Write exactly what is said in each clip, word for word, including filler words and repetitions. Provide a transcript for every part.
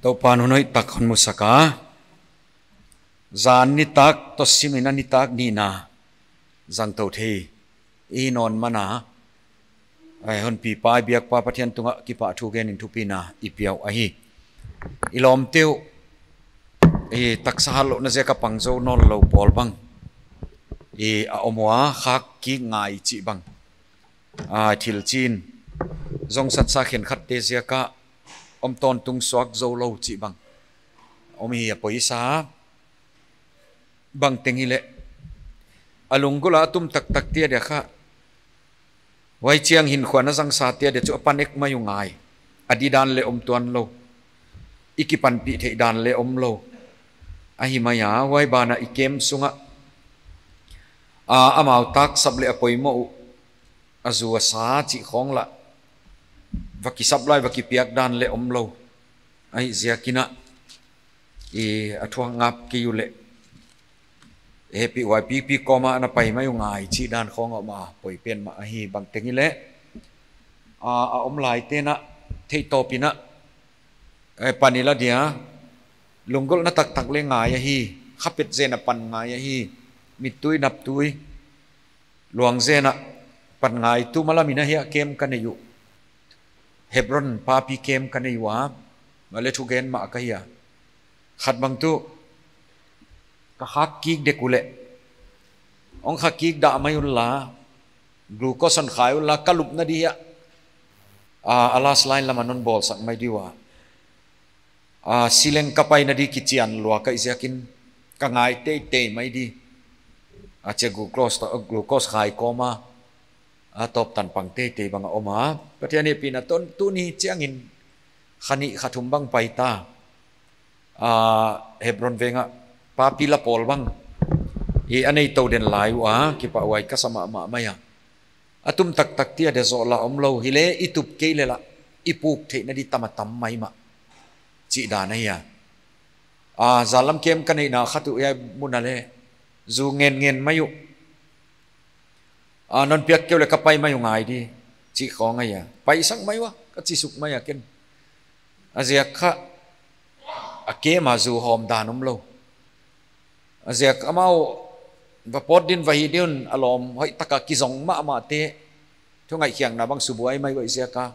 Toupa'n hun hoihtak hon musak a, zan nitak toh simin a nitak nihna zang tou thei i hi nawn man a, eh, hon pipa i biakpa Pathian tungah kipahthu genin thupina i pia uh ahi. I lawmte uh, eh, taksa hatlouhna ziaka pang zou nawnlou pawl bang, eh, a om ua, khak kik ngai chih bang, ah, thil chin, zong satsa khenkhatte ziaka om tawntung suak zoulou chih bang om hi a poisa. Bangteng hileh, a lunggulh a tum taktakte adia kha, huai chiang hinkhua na zangsate adia chu a pan ek mai uh ngai. A di dan leh om tuanlou, i kipanpih theih dan leh omlou. Ahi mai a, huai banah i camp sungah, ah, amau taksap leh a poimoh uh, a zu a sa chih khawng lah va kisap lai, va kipiak dan leh omlou. Ahihziakin a, i a thuak ngap kei uleh, hehpihhuai pipi kawm a na pai mai uh ngai chih dan khawng a om a, poi pen mah ahi. Bangteng hileh, a, a om laite'n a theihtawpin a, eh, pan i la dia, lunggulhna taktak leh ngai ahi, khapet zen a pan ngai ahi, mittui naptui, luang zen a pan ngai. Tuma lamin a hiah camp ka nei uh, Hebron papi camp ka nei ua, mahleh thugen mah ka hi a. Khat bang tuh, ka khak kik dek uleh, hong khak kik dah mai unla, glucose hon khai unla, ka lupna di hiah, ah, a last line lam a non bawlsak mai di ua. Ah, sileng ka paina di kichian lua ka hih ziakin ka ngai teitei mai di. A chia glucose ta, glucose khai kawm a, a tawp tan pang teitei bang a om a. Pathian hehpihna tawh tuni chiangin kha nih kha thum bang pai ta. Ah, Hebron veng ah papi la pawl bang, i a nei tou den lai ua, kipahhuai ka sa mahmah mai a. A tum taktakte adia zoh lah omlou, hileh i tup kei leh lah i puk theihna di tam a tam mai mah chih dan ahi a. Ah, zan lam camp ka neihna khat uh hiai mun ah leh, zu ngen ngen mai uh. Ah, non piak kei uleh ka pai mai uh ngai di chih khawng ahi a. Paisak mai ua, ka chi suk mai a ken. A ziak kha, a camp a zu hawm dan omlou. A ziak amau va pawt din va hih di un, a lawm hoihtak a kizong mahmahte, thungaihkhiakna bang subuai mai uh ahihziak a,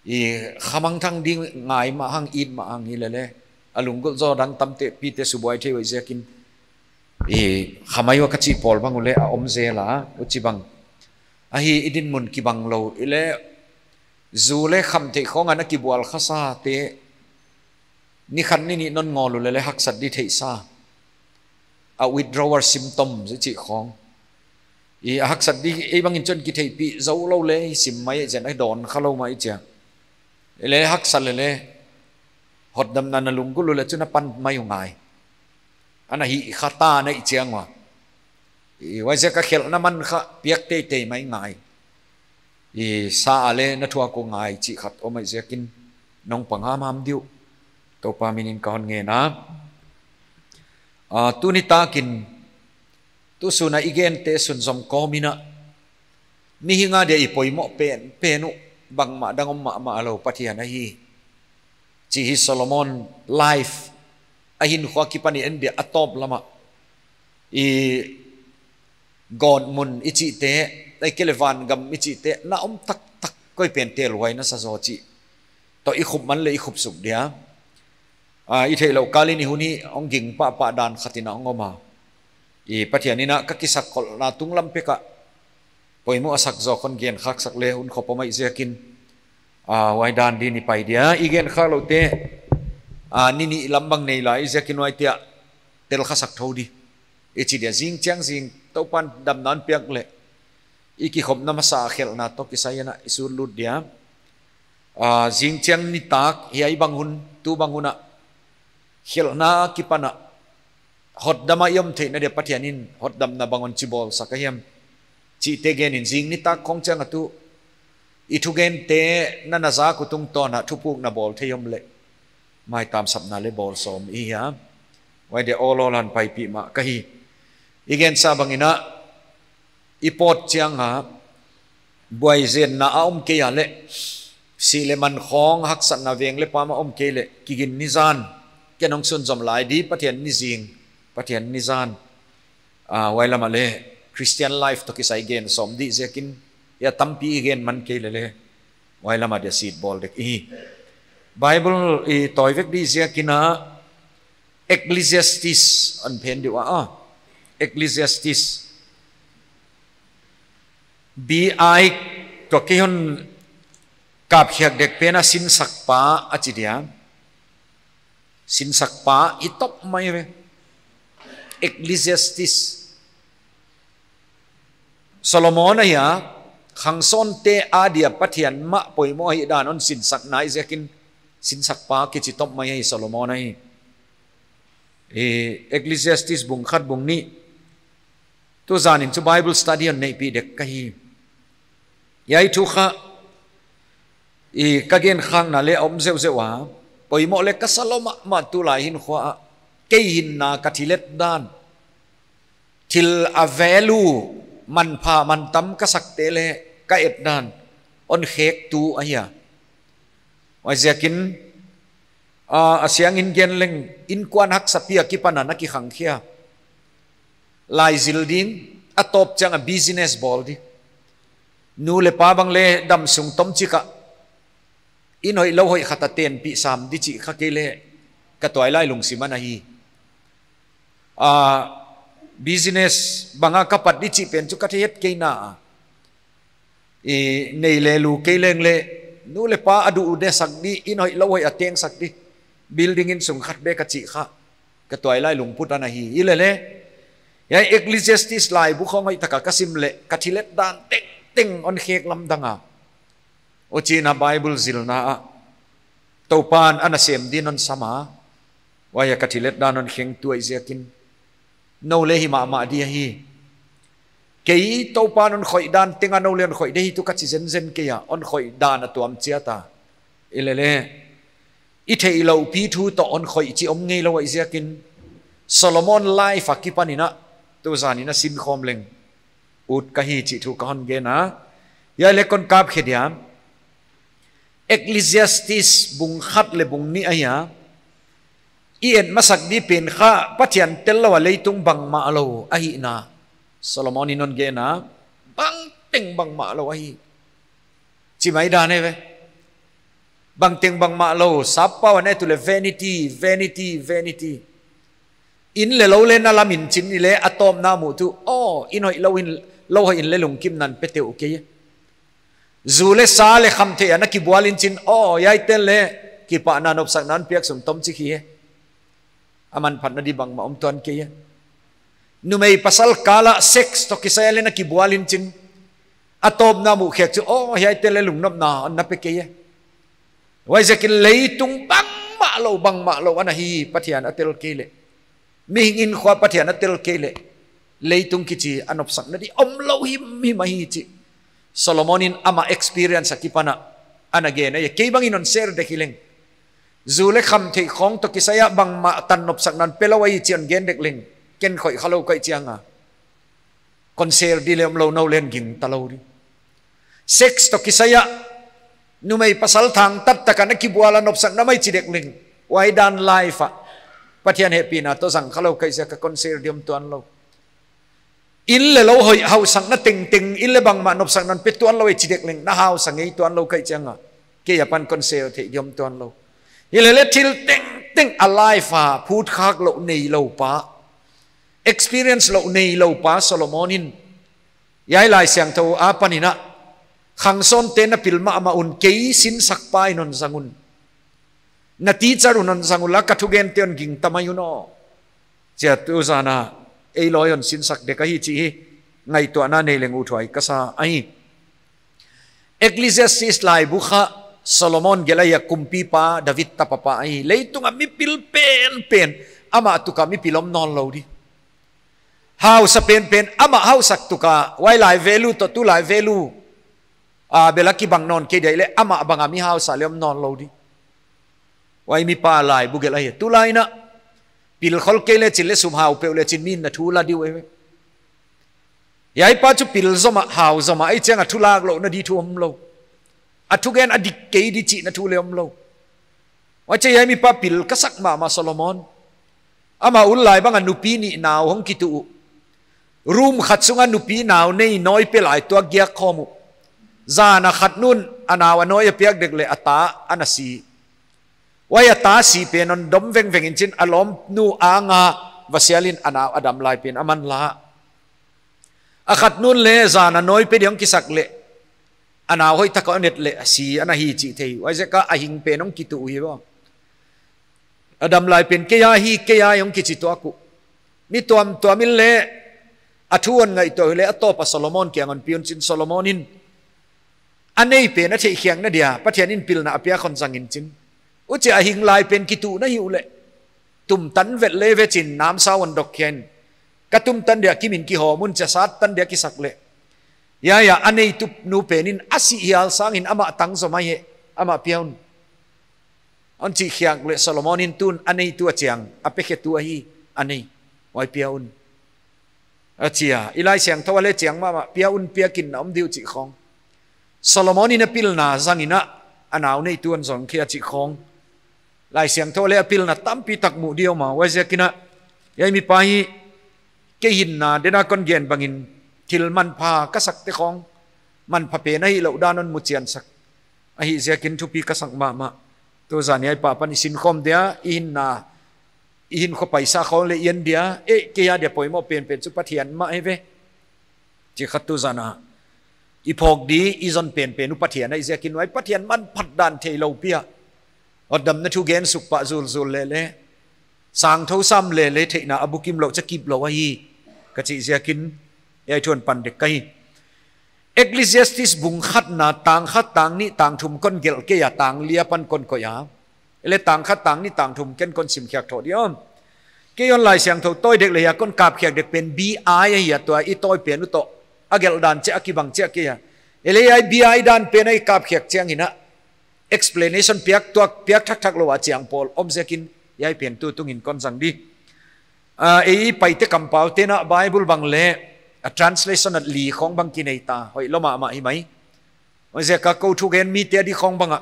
i kha mangthang di ngai mah hang, it mah hang hileh leh, a lunggulh zaw dang tamte pite subuai thei uh ahihziakin, i kha mai ua ka chih pawl bang uleh a om zel a, huchibang ahi. I dinmun kibanglou, hileh zu leh khamtheih khawng a na kibual khasate, ni khat ni nih non ngawl uleh leh haksat di theihsa, a withdrawal symptom i chih khawng. I a haksat di ei bangin chon kitheihpih zoulou leh i sim mai, i zen a dawn khalou mah i chia. Leh haksa leh leh, hotdamna na lunggulh uleh chu na pan mai uh ngai. Ana hih kha ta na hih chiang ua, i huaiziak a khelhna man kha piak teitei mai ngai. I sa a leh na thuak uh ngai chih khat om ahihziakin nong pang hamham di uh, Toupa minin ka hon ngen a. Ah, tuni takin, tusun a i gente sunzom kawmin a, mihing adia i poimoh pen, pen uh, bangmah dang om mahmah lou, Pathian ahi. Chih hi Solomon life, a hinkhua akipan i en dia a tawp lam ah, i gawtmun i chihte, ahihkeileh vangam i chihte, na om taktak koi pen telhuai na sa zaw chih toh i khup man leh i khup suk dia. Ah, i theihlouh kalin i hun hi hong ging pahpah dan khatin a hong om a. I Pathian in a ka kisakkholhna tunglam pek ah poimoh a sak zaw kon gen khaksak leh hun khop om ahihziakin, ah, huai dan din i pai dia. I gen khaklouhte, ah, ni nih lam bang nei lai ahihziakin huaite ah tel khasak thou di. I chi dia, zingchiang zing Toupa'n damna hon piak leh, i kikhopna masa khelhna toh kisai in a i sut lut dia. Ah, zingchiang nitak, hiai bang hun, tu bang hun ah, khelhna akipan a, hotdam a i om theihna dia Pathian in hotdamna bang hon chi bawlsak a hiam chihte genin, zing nitak khawng chiang a tuh i thugente na na zak uh tungtawn a thupukna bawl thei om leh, maitam sapna leh bawl sawm i hi a. Huai dia awl awl a hon paipih mah ka hi. I gensa bangin a, i pawt chiang a buaizenna a om kei a leh, sih leh man khawng haksatna veng leh pam a om kei leh, kigin ni zan, ken hong sunzom lai di, Pathian ni zing, Pathian ni zan. Ah, huai lam ah leh Christian life toh kisai gen sawm di ziakin, hiai tampi i gen man kei leh leh, huai lam ah dia sit bawl dek i hi. Bible i tawi vek di ziakin a, Ecclesiastes hon phen di ua, ah. Ecclesiastes. B I toh kei hon kapkhiak dek pen a sinsakpa a chi dia. Sinsakpa i top mai ve. Ecclesiastes. Solomon ahi a, khangsawnte adia Pathian mah poimoh ahihdan hon sinsak nai ziakin sinsakpa kichi top mai ahi Solomon ahi. Eh, Ecclesiastes bung khat bung nih. Tuzan in chu Bible study hon neihpih dek ka hi. Hiai thu kha, i ka gen khakna leh om zeuhzeuh a, poimoh leh ka sa lou mahmah tulai hinkhua ah, kei hinna ka thil et dan, thil a value, manpha mantam ka sakte leh ka et dan hon khek tu ahi a. Huaiziakin, ah, a siangin gen leng, innkuan haksa pi a kipan a na kikhangkhia, lai zil ding, a tawp chiang a business bawl di. Nu leh pa bang leh damsung tomchik ah, inn hoihlou hoih khat a tenpih sam di chih kha kei leh ka tuailai lungsim ana hi. Ah, business bang a ka pat di chih pen chu ka thei het kei na a. I nei leh lu kei leng leh, nu leh pa a duh uh de sak di, inn hoihlou hoih a teng sak di, building inn sung khat bek a chih kha ka tuailai lungput ana hi. Hilele, hiai Ecclesiastes laibu khawng hoihtaka ka sim leh, ka thil et dan tengteng hon khek lamdang a. Huchiin a Bible zilna ah, Toupan ana sem din hon sam a, huai a ka thil et dan hon kheng tuai ziakin, nou leh hi mahmah di ahi. Kei Toupan hon khoih dan teng a nou leh hon khoih di hi tu ka chi zenzen kei a, hon khoih dan a tuam chiat a. Hilele, i theihlouh pi thu toh hon khoih chih om ngeilou ahih ziakin, Solomon life a kipan in a, tuzan in a sinkhawm leng ut ka hi chih thu ka hon gen a. Hiai leh kon kapkhe diam. Ecclesiastes bung khat leh bung nih ahi a. I et masak di pen kha Pathian tellou a leitung bangmah lou ahihna Solomon in hon gen a, bangteng bangmah lou ahi. Chi mai dan e ve. Bangteng bangmah lou, sap pau a na et uleh vanity, vanity, vanity. Inn leh lou leh na lam in chin i leh a tawpna muh tu, aw, inn hoihlou in, lou hoih in leh lungkimna hon pe teuh kei. Zu leh sa leh khamtheih a na kibual in chin, aw, hiaite'n leh kipahna nopsakna hon piak sung tomchik hi e. A manphatna di bangmah om tuan kei e. Numei pasal kal a sex toh kisai a leh na kibual in chin, a tawpna muh khek chu, aw, hiaite'n leh lungnopna hon na pe kei e. Huaiziakin leitung bangmah lou, bangmah lou ana hi, Pathian a tel kei leh. Mihing hinkhua Pathian a tel kei leh, leitung kichi a nopsakna di omlou himhim ahi chih Solomon in amah experience a kipan a ana gen ahi. Kei bang in hon share dek hi leng, zu leh khamtheih khawng toh kisai a bangmah tan nopsakna hon pelou ahi chih hon gen dek leng, ken khoih khalou ka hih chiang a, kon share di leh omlou, nou leng gingta lou di. Sex toh kisai a, numei pasal thangtat tak a na kibual a nopsakna mai chi dek leng, huai dan life a Pathian hehpihna toh zang khalou ka hih ziak a kon share di om tuanlou. Inn leh lou hoih hausakna tengteng, inn leh bangmah nopsakna hon pe tuanlou e chi dek leng, na hausa ngei tuanlou ka hih chiang a, kei apan kon share theih di om tuanlou. Hilele thil tengteng a life a phutkhak louh neilou pa, experience louh neilou pa Solomon in, hiai Laisiangthou apan in a, khangsawnte na pil mahmah un, kei sinsakpa in hon zang un, na teacher un hon zang un la, ka thugente hon gingta mai un aw. Chia tuzan a, ei lawi hon sinsak dek ahi chih hi ngaihtuahna nei leng uthuai ka sa ahi. Ecclesiastes laibu kha Solomon gelh ahi a, kumpipa David tapa pa ahi. Leitung a mipil penpen, amah tuk a mipil om nawnlou di. Hausa penpen, amah hausak tuk a, huai lai value toh tulai value a bel a kibang nawn kei dia leh, amah bang a mi hausa leh om nawnlou di. Huai mipa laibu gelh ahi a. Tulai in a, pil khol kei leh chin leh sum hau peuh leh chin mi'n na thu la di uh e. Hiai pa chu pil zom a, hau zom a, ahih chiang a thu lak louhna di thu omlou. A thugen a dik kei di chihna thu leng omlou. Huaiziak hiai mipa pil ka sak mahmah Solomon. Amah ul lai bang a nupi nih nau hong kitu uh. Room khat sunga nupi nau nei nawi pe lai tuak giak khawm uh. Zan a khat nun a nau a nawi a piak dek leh a ta ana si. Huai a ta si pen hon dom vengveng in chin a lawmnu anga va sial in a nau a dam lai pen a man la. A khat nun leng zan a nawi pe di hong kisak leh a nau hoihtak a hon et leh a si ana hi chih thei. Huaiziak a a hing pen hong kitu uh hi vo. A dam lai pen kei a hi, kei a hi hong kichi tuak uh. Mi tuamtuam in leng a thu hon ngaihtuah uh leh a tawp a Solomon kiang hon pi un chin Solomon in a nei pen a theihkhiakna dia Pathian in pilna a piak hon zang in chin. Huchia a hing lai pen kituhna hi uh leh tumtan vet leh ve chin namsau hon dok khia in. Ka tumtan dia kim in kihawm un chia sat tan dia kisak leh. Huai a a neitu nu pen in a sih hial sangin amah tang zaw mai hi, amah pia un. Hon chih khiak leh Solomon in tun a neitu a chiang, a pekhetu ahi, a nei. Huai pia un. A chi a, i Laisiangthou a leng chiang mahmah, pia un pia kin na om di uh chih khawng. Solomon in a pilna zang in a, a nau neitu hon zong khia chih khawng. Laisiangthou a leng a pilna tampi tak mu di om a, huaiziak in a. Hiai mipa hi, kei hinna, den a kon gen bangin, thil manpha ka sakte khawng, manpha pen ahihlouh dan hon mu chiansak. Ahihziakin thupi ka sak mahmah. Tu zan hiai pa apan i sinkhawm dia, i hinna, i hinkhua paisa khawng leng i en dia, eh, kei a dia poimoh penpen chu Pathian mah hi ve. Chih khat tu zan a. I phawk di, i zon penpen uh Pathian ahihziakin huai Pathian manphat dan theilou pi a. Hotdamna thugen suk pah zulzul leh leh. Sangthou sam leh leh theihna a bukim louh chia kip lou ahi. Ka chih ziakin, hiai thu hon pan dek ka hi. Ecclesiastes bung khatna tang khat tang nih tang thum kon gelh kei a tang li apan kon koih a. Leh tang khat tang nih tang thum ken kon sim khiak thou di om. Kei hon Laisiangthou tawi dek leh hiai kon kap khiak dek pen B I ahi a tua i tawi pen uh toh. A gelh dan chia a kibang chia kei a. Leh hiai B I dan pen a i kap khiak chiang in a. Explanation piak tuak piak thakthak lou a chiang pawl om ziakin hiai pen tu tungin kon zang di. Ah, ei Paite kampau te'n a Bible bang leh, a translation a li khawng bang kinei ta, hoih lou mahmah hi mai. Huaiziak a kou thugen mite a di khawng bang a,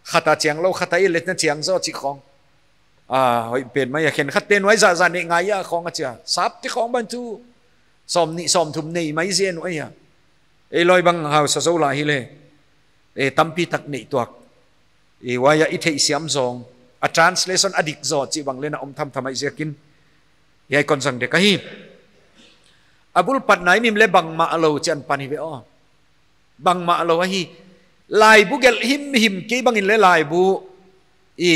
khat a chiang lou, khat a i letna chiang zaw chih khawng. Ah, hoih pen mai a khenkhat te'n huai zahzah neih ngai a khawng a chia. Sapte khawng bang chu, sawmnih sawmthum nei mai zen uh ahi a. Ei lawi bang hausa zou lai hi leh. Eh, tampi tak neih tuak. Eh, huai a i theihsiam zong. A translation a dik zaw chih bang leh na om thamtham ahihziakin. Hiai kon zang dek ahi. A bul patna i mim leh bangmahlou chi'n pan hi ve aw. Bangmahlou ahi. Laibu gelh himhim kei bangin leh laibu. I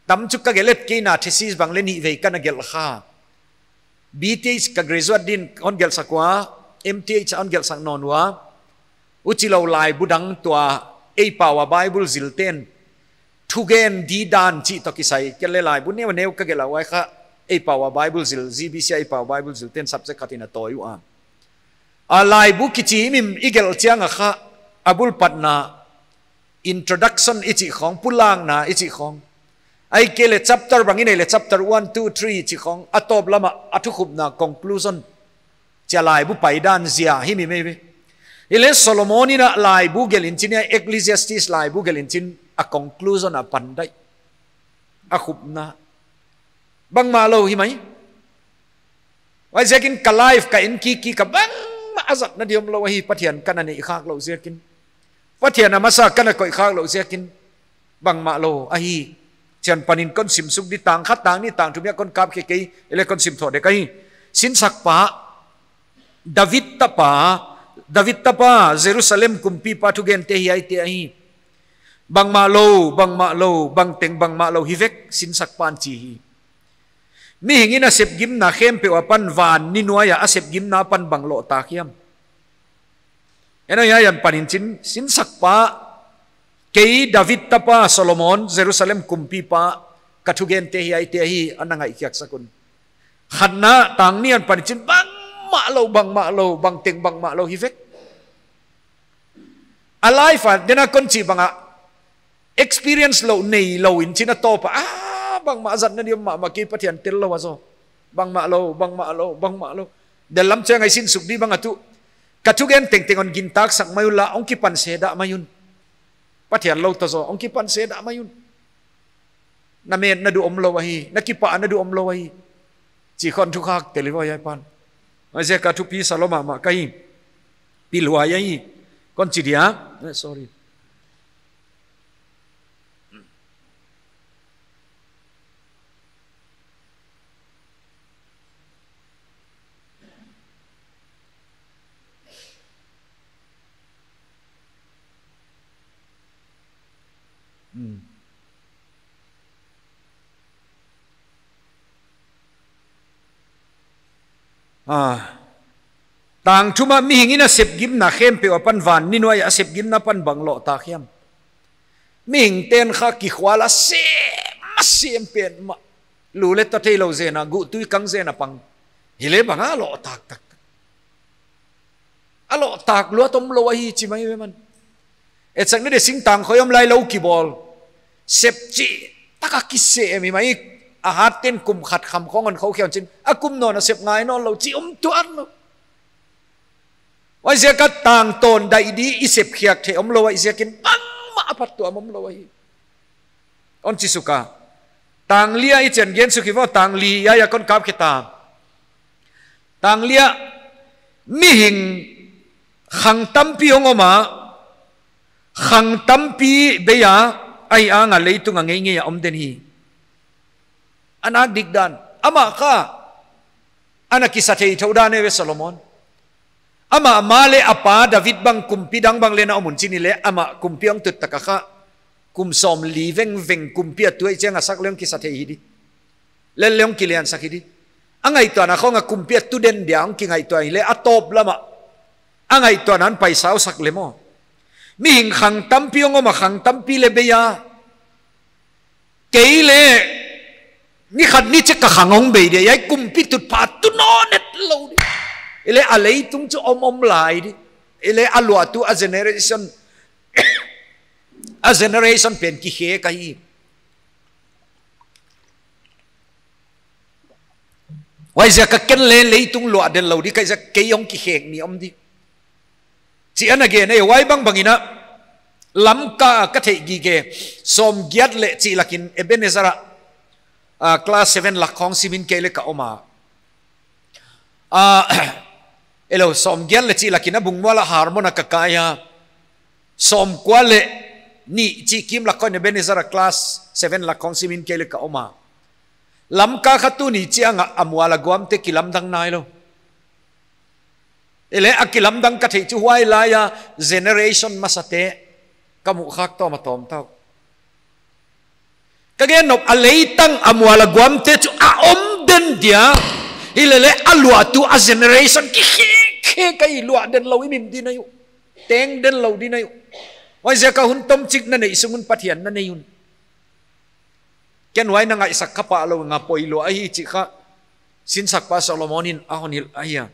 tam chu ka gelh et kei na thesis bang leh nih vei ka na gelh kha. B Th ka graduate din hon gelhsak ua, M Th hon gelhsak nawn ua. Huchilou laibu dang tua, ei pau a Bible zil te'n. Thugen di dan chih toh kisai, kei leh laibu neuneu ka gelh a huai kha, ei pau a Bible zil, G B C a ei pau Bible zil te'n subject khat in a tawi ua. A laibu kichi mim i gelh chiang a kha, a bul patna, introduction i chih khawng, pulakna i chih khawng. Ahihkeileh chapter bang i neih leh chapter one, two, three i chih khawng. A tawp lam a, a thukhupna conclusion. Chia laibu paidan zia hi mi mai ve. Hileh Solomon in a laibu gelh in chin a Ecclesiastes laibu gelh in chin a conclusion a pan dai. A khupna. Bangmahlou hi mai. Huaiziakin ka life ka en kik kik a bangmah a zatna di omlou ahi Pathian ka na neih khak louh ziakin. Pathian a masa ka na koih khak louh ziakin. Bangmahlou ahi. Chi'n panin kon sim suk di tang khat tang nih tang thum hiai kon kap kei kei leh kon sim thou dek ahi. Sinsakpa. David tapa. David tapa. Jerusalem kumpipa thugente hiaite ahi. Bangmahlou, bangmahlou, bangteng bangmahlou hi vek sinsakpa'n chi hi. Mihing in a sepgimna khempeuh apan van ni nuai a a sepgimna apan bang lohtak hiam. Ena hiai hia'n panin chin, sinsakpa, kei David tapa Solomon, Jerusalem kumpipa, ka thugente hiaite ahi a na ngaihkhiaksak un. Khatna tang nih hia'n panin chin, bangmahlou, bangmahlou, bangteng bangmahlou hi vek. A life a, den a kon chih bang a, experience lou, neilou in chin a tawp a, ah, bangmah zatna di om mahmah kei Pathian tel lou a zaw. Bangmahlou, bangmahlou, bangmahlou. Del lam chiang a i sin suk di bang a tu. Ka thugen tengteng hon gintak sak mai un la, hong kipan se dah mai un. Pathian lou ta zaw, hong kipan se dah mai un. Na metna duh omlou ahi, na kipahna duh omlou ahi. Chih khong thukhak tel hi vo, hiai pan. Huaiziak a thupi sa lou mahmah ka hi. Pilhuai ahi. Kon chi dia. Eh, sorry. Hmm. Ah. Tang thum ah mihing in a sepgimna khempeuh apan van ni nuai a sepgimna pan bang lohtak hiam. Mihingte'n kha kikhual a sem, a sem pen mah. Lu leh ta theilou zen a, guhtui kang zen a pang. Hileh bang a lohtak taktak. A lohtak luat omlou ahi chi mai ve man. Etsakna dia singtang khoi om lai lou kibawl. Sep chihtak a kisem hi mai. A hatte'n kum khat kham khong hon khou khia un chin. A kum nawn a sep ngai nawnlou chih om tuan lou. Huaiziak a tangtawn daih di i sep khiak theih omlou huaiziakin bangmah a phattuam omlou ahi. Hon chi suk a. Tang li ah i chian gen suk hi vo, tang li ah kon kap khe ta. Tang li ah mihing khang tampi hong om a, khang tampi bei a, ahi hang a leitung a ngeingei a om den hi. A nak dik dan. Amah kha ana kisa thei thou dan e ve Solomon. Amah mah leh a pa David bang kumpi dang bang leng a om un chin hileh amah kumpi hong tut tak a kha. Kum sawmli vengveng kumpi a tuai chiang a sak leng kisa thei hi di. Lel leng kiliansak hi di. A ngaihtuahna khong a kumpi a tu den dia hong kingaihtuah hileh a tawp lam ah. A ngaihtuahna hon paisau sak leh maw. Mihing khang tampi hong om a khang tampi leh bei a. Kei leh, ni khat ni chik ka khang hong bei dia, hiai kumpi tutphah tu nawn et lou di. Hileh a leitung chu om om lai di. Hileh a luah tu a generation, a generation pen kikhek ahi. Huaiziak a ken leh leitung luah den lou di, ka ziak kei hong kikhek ni om di. Chih ana gen e, huai bangbang in a, Lamka ka theih gige, sawmgiat leh chih lak in Ebenezer ah, ah, class seven lak khong sim in kei leh ka om a. Ah, elou, sawmgiat leh chih lak in a Bungmual ah Harmon ah ka kai a. Sawmkua leh nih chih kim lak khong Ebenezer ah class seven lak khong sim in kei leh ka om a. Lamka kha tuni chiang a a mual a guamte kilamdang nailou. Hileh a kilamdang ka theih chu huai lai a generation masate ka muh khak tawm a tawm ta uh. Ka gen nop a leitang a mual a guamte chu a om den dia. Hileleh a luah tu a generation kikhek khek ahi, luah den lou i mim di nai uh. Teng den lou di nai uh. Huaiziak a hun tomchik na neih sung un Pathian na nei un. Ken huai na ngaihsak kha pah lou nga poi lua ahi chih kha. Sinsakpa Solomon in a hon hilh ahi a.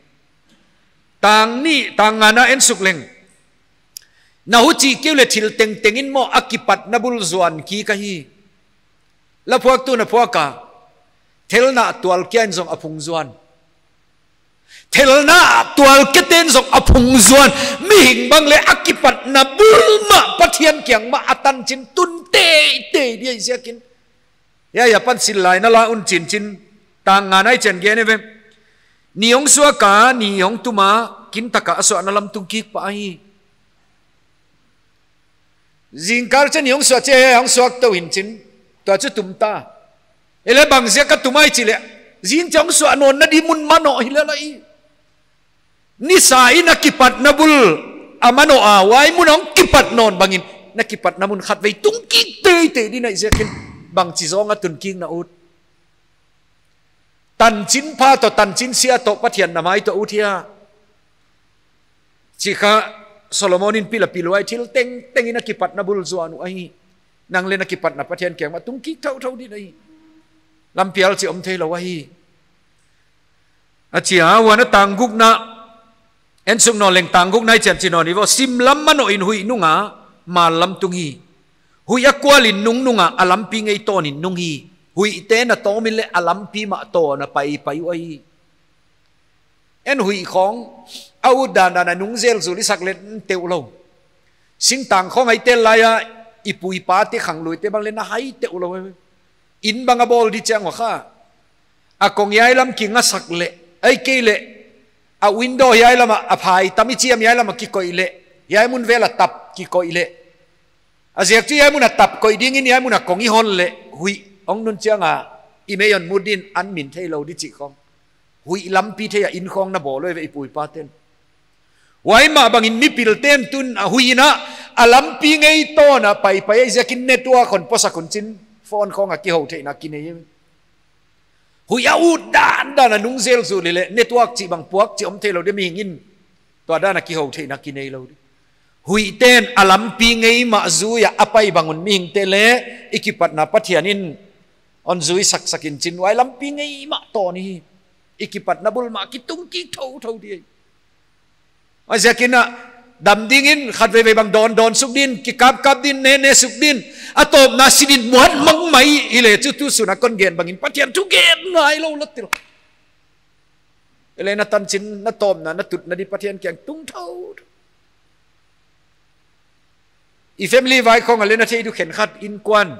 Tang nih, tang nga na en suk leng. Na huchi keu leh thil tengteng in maw a kipatna bul zuan kik ahi. La phuaktu na phuak a. Thelna tual kia in zong a phung zuan. Thelna tual kia te'n zong a phung zuan. Mihing bang leh a kipatna bul mah Pathian kiang mah a tanchin tun teitei di ahi ziakin. Hiai apan sil lai na la un chinchin. Tang nga na i chian gen e ve. Ni hong suak a, ni hong tum a, kintak a a suahna lam tung kik pah ahi. Zingkal chiang ni hong suak chiang, hong suak tou hi'n chin. Tua chu tum ta. Hileh bang ziak a tum ahia i chih leh. Zing chiang hong suah nawnna di mun manoh hi lel ahi. Nisa in a kipatna bul a manoh a, huai mun hong kipat nawn bangin. Na kipatna mun khatvei tung kik teitei di na hih ziakin. Bangchi zong a tun kik na ut. Tanchin pha toh, tanchin sia toh, Pathian na mai toh ut hia. Chih kha Solomon in pil a pilhuai thil tengteng in a kipatna bul zuan uh ahi. Nang leh na kipatna Pathian kiang mah tung kik thouthou di na hi. Lampial chih om theilou ahi. A chi a, huan a tang guk na En suk nawn leng tang guk na i chian chi nawn i vo. Sim lam manoh in huih nung a, mal lam tung hi. Huih a kual in nungnung a, a lampi ngei tawn in nung hi. Huihte na tawm in leh a lampi mah tawn a paipai uh ahi. En huih khong, a ut dandan a nung zel zul i sak leh teuh lou. Singtang khong a i tel lai a, I pu i pate khangluite bang leh na hai teuh lou. Inn bang a bawl di chiang ua kha, a kong hiai lam kingasak leh, ahihkeileh a window hiai lam a, a phai tam i chiam hiai lam a kikoih leh, hiai mun vel a tap kikoih leh, a ziak chu hiai mun a tap koih dingin hiai mun a kong i hon leh, huih hong nun chiang a i mei hon mut din an min theilou di chih khong. Huih lampi thei a inn khong na bawl uh ve i pu i paten. Huai mah bangin mipilte tun a huih in a, a lampi ngei tawn a paipai ahih ziakin network hon posak un chin, phone khong a kihou theihna kinei. Huih a ut dandan a nung zel zui leh network chih bang puak chih om theilou di, mihing in tua dan a kihou theihna kinei lou di. Huihten a lampi ngei mah zui a, a pai bang un mihingte leh i kipatna Pathian in hon zui saksak in chin, huai lampi ngei mah tawn hi. I kipatna bul mah kitung kik thouthou di. Huaiziakin a, dam dingin khatveivei bang dawndawn suk din, kikapkap din, nene suk din, a tawpna si din muat mang mai hi leh chu tu sun a kon gen bangin Pathian thu gen ngai lou lou tel. Hileh na tanchin, na tawpna, na tutna di Pathian kiang tung thouthou. I family vai khong a leh na thei di uh khenkhat innkuan,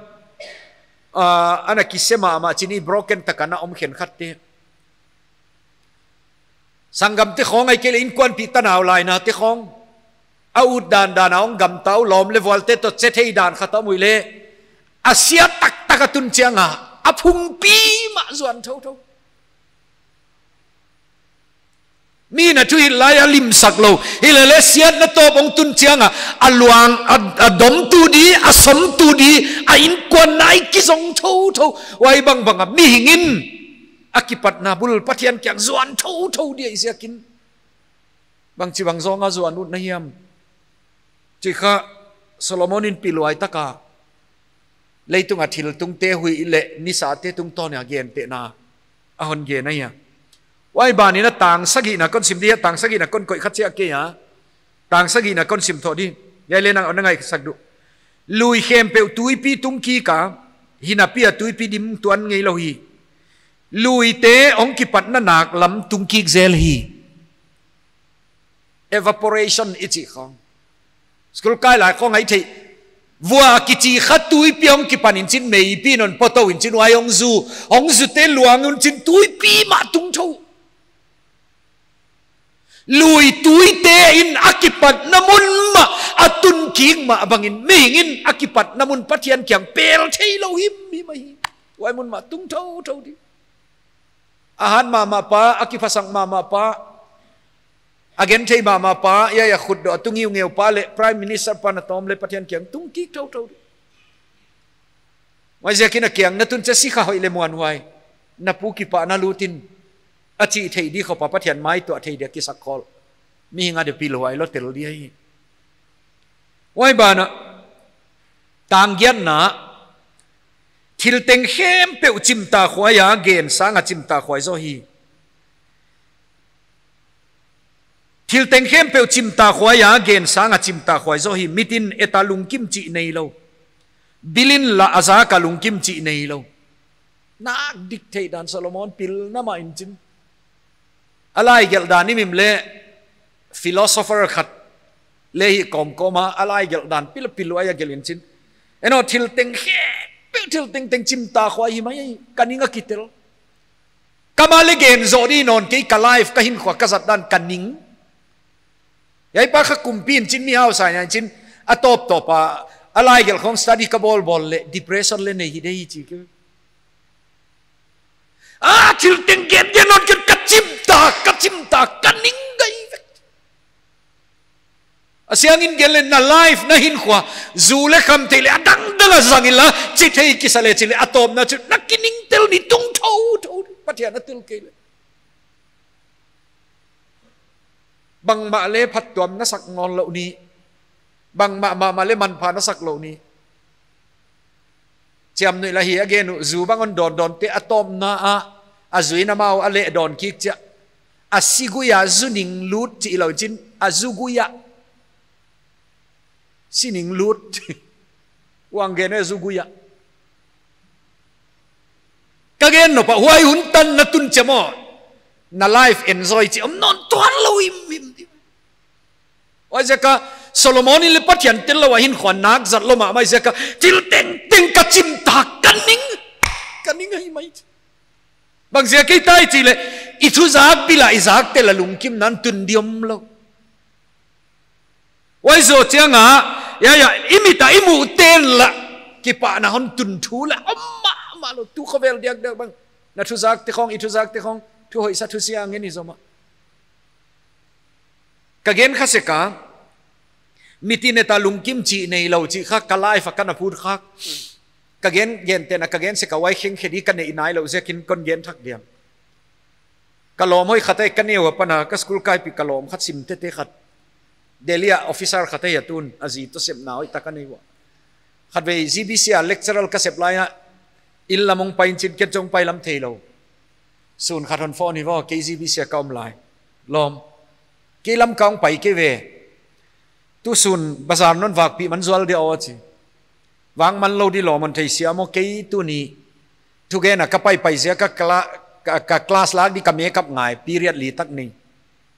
ah, ana kise mahmah chin, i broken tak a na om khenkhatte. Sanggamte khong ahihkeileh innkuanpih tanau lainate khong. A ut dandan a hong gamta uh lawm leh vualte toh che thei dan khat a om uh leh, a siat taktak a tun chiang a, a phungpi mah zuan thouthou. Mi na thuhilh lai a limsak lou. Hileleh siatna tawp hong tun chiang a, a luang, a, a domtu di, a somtu di, a innkuan nai kizong thouthou. Huai bangbang a mihing in a kipatna bul Pathian kiang zuan thouthou di ahih ziakin. Bangchibang zawng a zuan ut na hiam? Chih kha Solomon in pilhuai tak a leitung a thiltungte, huih leh nisate tungtawn a gentehna a hon gen ahi a. Huai ban in a tang sagihna kon sim di a, tang sagihna kon koih kha chia kei a. Tang sagihna kon sim thou di. Hiai leh nang na ngaihsak di uh. Lui khempeuh tuipi tung kik a, hinapi a tuipi dim tuan ngei lou hi. Luite hong kipatna nak lam tung kik zel hi. Evaporation i chih khong. School kai lai khong a i theih. Vua kichi kha tuipi hong kipan in chin, meipi in hon potou in chin, huai hong zu. Hong zute luang un chin tuipi mah tung thou. Lui tuite in a kipatna mun mah a tun kik mah bangin mihing in a kipatna mun Pathian kiang pel theilou himhim ahi. Huai mun mah tung thouthou di. A hat mahmah pa, a kiphasak mahmah pa, a genthei mahmah pa, hiai a khutdawh a tu ngiungeu pa leh Prime Minister pa na tawm leh Pathian kiang tung kik thouthou di. Huaiziakin a kiang na tun chiang a si kha hoih leh muanhuai, na pu kipahna lut in, a chih theih di khop a Pathian mai tuah thei dia kisak khol. Mihing a dia pilhuai lou tel di ahi. Huai ban a, tang giatna, thilteng khempeuh chimtakhuai a gen sang a chimtakhuai zaw hi. Thilteng khempeuh chimtakhuai a gen sang a chimtakhuai zaw hi. Mit in et a lungkim chih neilou. Bil in la a zak a lungkim chih neilou. Nak dik theih dan Solomon pilna mah in chin. A laigelh dan himhim leh philosopher khat leh hi kawmkawm a, a laigelh dan pilpil huai a gelh in chin. Eno thilteng khempeuh, thilteng teng chimtakhuai hi mai, ka ning a kitel. Ka mah leh gen zoh di nawn kei, ka life, ka hinkhua, ka zat dan, ka ning. Hiai pa kha kumpi in chin, mihau sa in chin, a tawptawp a, a laigelh khong study ka bawlbawl leh depression leh nei hi di hi chi kei. A thilteng gen gen nawn kei, ka chimtak, ka chimtak, ka ning gai vek. A siangin gen leh na life, na hinkhua, zu leh khamtheih leh a dangdang a zang inla, chithei kisa leh chi leh a tawpna chu na kining tel ni tung thouthou, Pathian a tel kei leh. Bangmah leh phattuam na sak nawn lou ni. Bangmah mahmah leh manpha na sak lou ni. Chiamnuih lah hi a gen uh, zu bang hon dawndawnte a tawpna ah, a zu in amau a leh dawn kik chiah. A si gui a zu ning lut chih lou chin, a zu gui a. Si ning lut. Huang gen a zu gui a. Ka gen nop a, huai hun tan na tun chiang maw, na life enjoy chih om nawn tuan lou himhim di. Huaiziak a Solomon in leng Pathian tel lou a hinkhua nak zat lou mahmah ziak a, thil tengteng ka chim ta, ka ning, ka ning ahi mai. Bang ziak a i tai chih leh, i thu zak bil a i zak tel a lungkimna tun di omlou. Huai zoh chiang a, ya, ya, i mit a i muh ten lah kipahna hon tun thu lah om mahmah lou, tu khovel diakdiak bang. Na thu zakte khong, i thu zakte khong, thu hoihsa thusia ngen i zom a. Ka gen kha sek a, mitin e ta lungkim chih neilou chih kha ka life a ka na phut khak. Ka gen, gen ten a ka gen sek a, huai khengkhe di ka neih nailou ziakin kon gen thak diam. Ka lawm hoih khat ahi, ka neu apan a, ka school kaipi ka lawm khat sim tete khat. Delhi a officer khat ahi a tun, a zi toh sepna hoih tak a nei ua. Khatvei G B C a lecturer ka sep lai a, inn lam hong pai in chin ken chong pai lam theilou. Sun khat hon phone hi vaw, kei G B C a ka om lai. Lawm. Kei lam ka hong pai kei ve. Tu sun bazar non vakpih man zual dia aw chi. Vak man lou di lawm, hon theisiam aw, kei tuni thugen a ka paipai ziak a ka cla-, ka, ka class lak di ka makeup ngai, period li tak nei.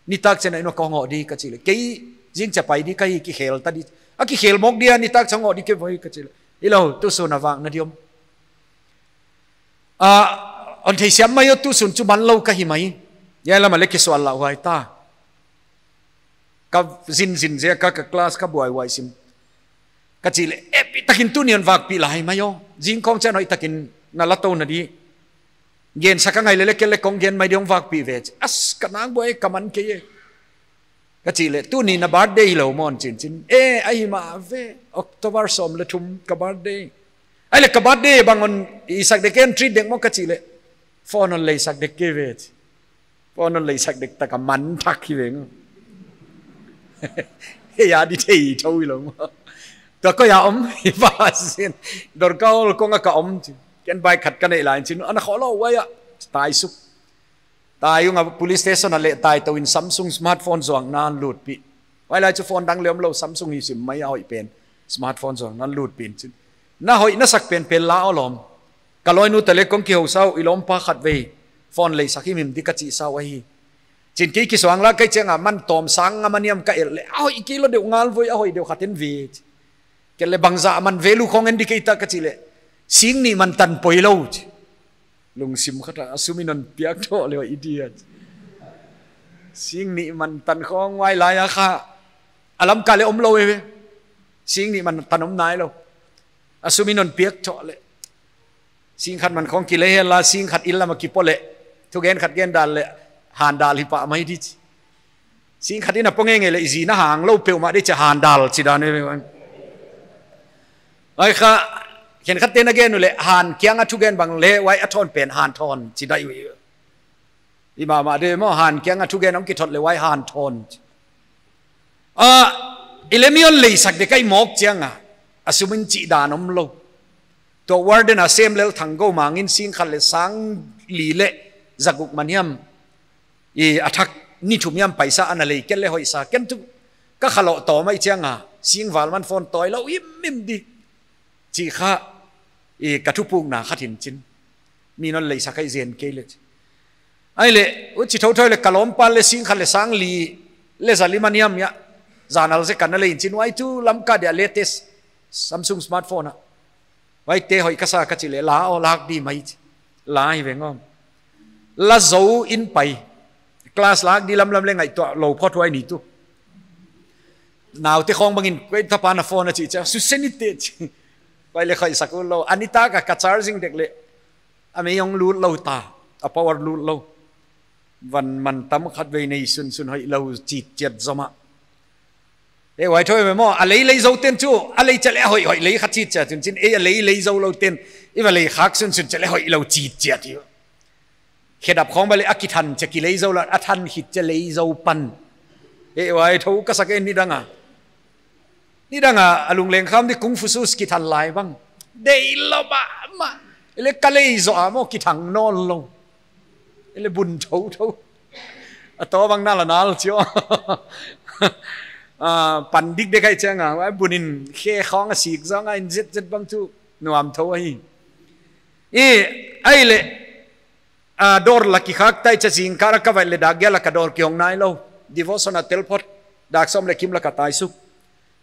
Nitak chiang a inn ah ka hong hoh di ka chih leh. Kei zingchiang pai di ka hi, kikhel ta di. A kikhel mawk dia nitak chiang hong hoh di kei ve ka chih leh. Hilou, tu sun a vakna di om. A, hon theisiam mai aw, tu sun chu man lou ka hi mai. Hiai lam a leng kisual lauhuai ta. Ka zinzin ziak a ka class ka buaihuai sim. Ka chih leh, eh, pi takin tuni hon vakpih lai mai aw. Zing khong chiang hoih takin na la tou na di. Gen sak a ngai leh leng kei leng kong gen mai di hong vakpih ve chi. As ka nang buai ka man kei e. Ka chih leh, tuni na birthday lou maw chin chin. Eh, ahi mah ve. October sawm leh thum ka birthday. Ahihleh ka birthday bang hon i sak dek, hon treat dek maw ka chih leh. Phone hon lei sak dek kei ve chi. Phone hon lei sak dek tak a man thak hi veng. Hei a di thei thou hilou maw. Tua koi a om hi va sin. Dorka hall kong a ka om chi. Ken bike khat ka neih lai chin. Ana khoh lou huai a. Tai suk. Tai ung a police station a leh tai tou in Samsung smartphone zuakna hon lutpih. Huai lai chu phone dang leng omlou, Samsung hi sim mai a hoih pen. Smartphone zuakna hon lutpih in chin. Na hoih na sak penpen la aw lawm. Ka lawinu toh leng kong kihou sa uh, i lawmpa khatvei phone lei sak himhim di ka chih sa uh ahi. Chin kei kisuang la kei chiang a man tawm sang nga man hiam ka et leh. A hoih kei lou deuh ngal voi, a hoih deuh khat en ve chi. Kei leng bangzah man value khong en di kei ta ka chih leh. Sing nih man tan poi lou chi. Lungsim khat a, a sum in hon piak thou leh hoih di a. Sing nih man tan khong huai lai a kha. A lam ka leh omlou e ve. Sing nih man tan om nailou. A sum in hon piak thou leh. Sing khat man khong kilei hel a, sing khat inn lam a kipoh leh. Thugen khat gen dal leh, han dal hi pah mai di chi. Sing khat in a poh ngeingei leh, i zi na hang lou peuhmah di chi han dal chi dan e. Huai kha, khenkhat ten a gen uleh, han kiang a thugen bang leh, huai a thawn pen han thawn chi dai uh. I mahmah di maw, han kiang a thugen hong kithot leh huai han thawn. A, i leng mi hon lei sak dek a i mawk chiang a, a sum in chih dan omlou. Tua warden a sem lel thang go mang in sing khat leh sang li leh za guk man hiam. I a thak ni thum hiam paisa ana lei kei leh hoih sa. Ken tu ka kha lou tawm mai chiang a. Sing val man phone tawi lou himhim di. Chi kha, i ka thupukna khat in chin. Mi non lei sak a i zen kei leh chi. Ahihleh, u chi thou thou leh ka lawmpa leh sing khat leh sang li, leh za li man hiam hia. Zan al zek a na lei in chin huai tu lam ka dia latest Samsung smartphone a. Huaite hoih ka sa ka chih leh la aw lak di mai chi. La hi veng om. La zou in pai. Class lak di lamlam leh ngaihtuah lou phot huai ni tu. Naute khong bang in koi tapa na phone a chih chia. Susen i te chi. Huai leh khoih sak ulou. A nitak a ka charging dek leh. A mei hong lut lou ta. A power lut lou. Van man tam khatvei nei sunsun hoih lou chitchiat zom a. E huai thou e maw. A lei lei zou ten chu. A lei chiat leh a hoih hoih lei kha chitchiat chun chin. E a lei lei zou lou ten. I va lei khak sunsun chiat leh hoih lou chitchiat hi. Khedap khong bang leh a kithan chia kilei zou lou, a than khit chia lei zou pan. E huai thou ka sak e nidang a. Nidang a, a lungleng kham di kung fu shoes kithan lai bang. Deih lou mahmah. Ahihleh ka lei zou a maw kithang nawnlou. Ahihleh bun thou thou. A taw bang nal a nal chiau. A, pan dik dek ahi chiang a, huai bun in khe khong a sik zong a in zet zet bang chu nuam thou ahi. I, ahihleh, a, dawr la kikhak tai chia zingkal a ka vaih leh dak giat lak a dawr kihong nailou. Devotion a tel phot, dak sawm leh kim lak a tai suk.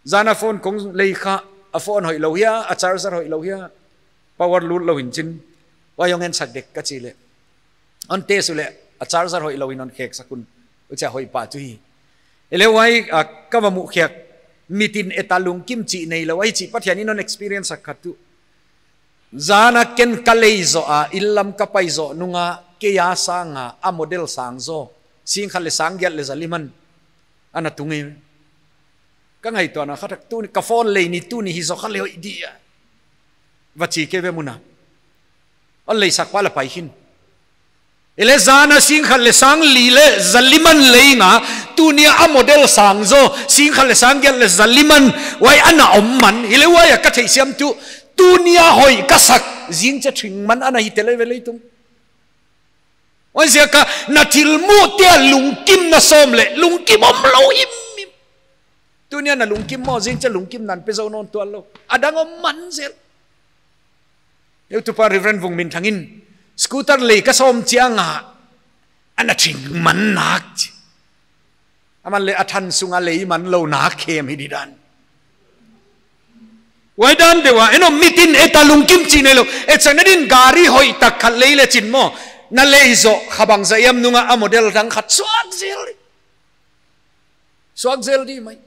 Zan a phone kong lei kha, a phone hoihlou hia, a charger hoihlou hia, power lut lou hi'n chin, huai hong en sak dek ka chih leh, hon test uleh, a charger hoihlou hi'n hon khek sak un, huchia hoih pah tuh hi. Hileh huai, ah, ka va muh khiak, mitin et a lungkim chih neilou, huai chih Pathian in hon experience sak khat tuh. Zan a ken ka lei zoh a, inn lam ka pai zoh nung a, kei a sang a, a model sang zaw, sing khat leh sang giat leh za li man, ana tung e. Ka ngaihtuahna khat ah tuni, ka phone lei ni tuni hi zaw kha leh hoih di a, va chi kei ve mun a. Hon lei sak pah leh pai hi'n. Hileh zan a sing khat leh sang li leh za li man lei nga, tuni a a model sang zaw, sing khat leh sang giat leh za li man, huai ana om man, hileh huai a ka theihsiam tuh, tuni a hoih ka sak, zing chiang thing man ana hi tel ve leitung. Huaiziak a na thil muhte a lungkimna sawm leh, lungkim omlou himhim. Tuni a na lungkim maw, zing chiang lungkimna hon pe zou nawn tuanlou. A dang om man zel. Heutupa Reverend Vung Min Thang in, scooter lei ka sawm chiang a, ana thing man nak chi. Aman leh a than sung a lei man lou nak khem hi di dan. Huai dan deuh a, en aw, mitin et a lungkim chih neilou, et sak na din gari hoih tak khat lei leh chin maw, na lei zoh kha bangzah hiam nung a a model dang khat suak zel. Suak zel di mai.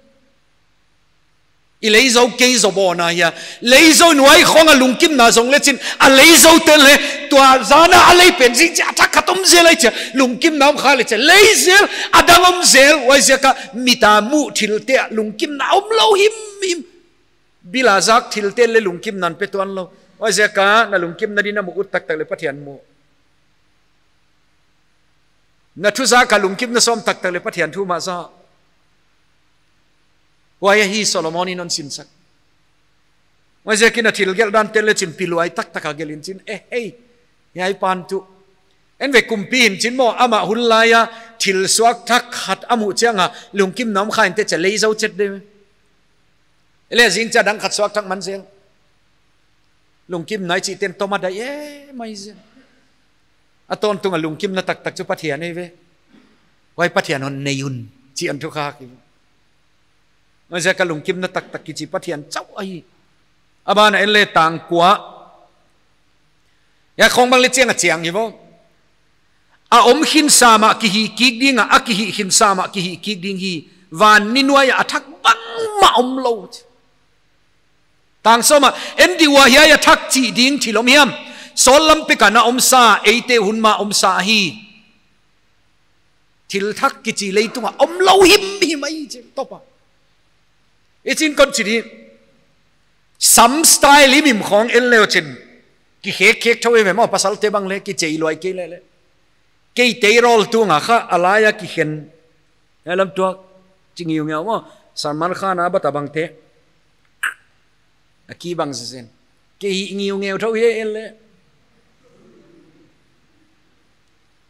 I lei zou kei zou bawn a hia. Lei zou nuai khong a lungkimna zong leh chin. A lei zoute leh tua zan a a lei pen zing chiang a thak khat om zel lai chia. Lungkimna om kha leh chia. Lei zel, a dang om zel. Huaiziak a mit a muh thilte a lungkimna omlou himhim. Bil a zak thilte leh lungkimna hon pe tuanlou. Huaiziak a na lungkimna din a muh ut taktak leh Pathian muh. Na thu zak a lungkimna sawm taktak leh Pathian thu mah za. Huai ahi Solomon in hon sinsak. Huaiziak in a thil gelh dante leh chin piluai taktak a gelh in chin. Eh, hei. Hiai pan tuh. En ve kumpi hi'n chin maw, amah hun lai a thil suak thak khat a muh chiang a lungkimna om kha inteh chia lei zou chet de. Hileh zing chiang a dang khat suak thak man zel. Lungkimna i chih ten tawm a dai e mai zen. A tawntung a lungkimna taktak chu Pathian ei ve. Huai Pathian hon nei un, chih hon thukhak hi. Huaiziak a lungkimna taktak kichi Pathian chauh ahi. A ban ah en leh tang kua. Hiai khong bang leh chiang a chiang hi vo. A om khin sam a kihih kik ding a, a kihih khin sam a kihih kik ding hi. Van ni nuai a a thak bangmah omlou. Tang sawm ah, en di ua hiai a thak chih ding thil om hiam. Sawl lam pek a na om sa, eite hun ma om sa ahi. Thil thak kichi leitung a omlou himhim ahi chi, tawp a. I chin kon chi di. Sam style himhim khong en leh chin. Kikhek khek thou e ve maw, pasalte bang leh, kichei luai kei leh leh. Kei tei rawl tung a kha, a lai a kikhen. Hiai lam tuak, chi ngiungiau maw, Salman Khan a bat a bangte. A ki bang zen. Kei hi ngiungeu thou hi en leh.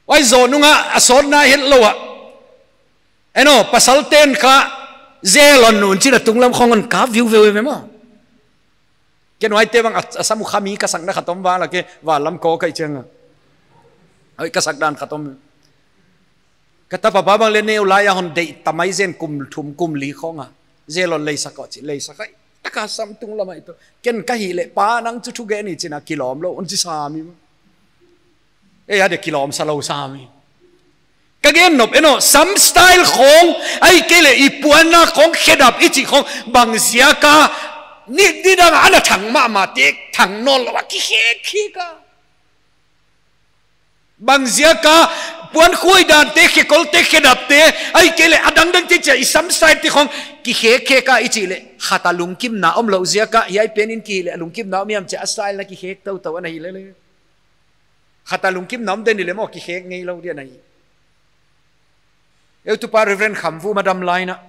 Huai zoh nung a, a sawtna hetlou a. En aw, pasalte'n kha, zel hon un chin a tunglam khong hon kap viu viu e ve maw. Ken huaite bang a, a sam uh kha mi ka sakna khat om val a kei, val lam ko kai chiang a. Hoih ka sak dan khat om. Ka tapa pa bang leh neu lai a hon deih ta mai zen kum thum kum li khong a. Zel hon lei sak aw chi, lei sak ai. Taka sam tunglam ai to. Ken ka hih leh pa nang chu thugen hi chin a kilawm lou, hon chi sam hi. Ei a de kilawm sa lou sam hi. Ka gen nop en aw, sam style khong, ahihkeileh i puanna khong, khedap i chih khong, bang ziak a, ni, nidang a ana thang mahmah te, thang nawnlou a, kikhek khek a. Bang ziak a, puan khuai dante, khekolte, khedapte, ahihkeileh a dangdangte chia i sam style te khong, kikhek khek a i chih leh, khat a lungkimna omlou ziak a, hiai pen in kihih leh, lungkimna om hiam chia, a style na kikhek toutou ana hi leh leh. Khat a lungkimna om den i leh maw kikhek ngeilou dia na hi. Heutupa Reverend Kham Vum a dam lai in a.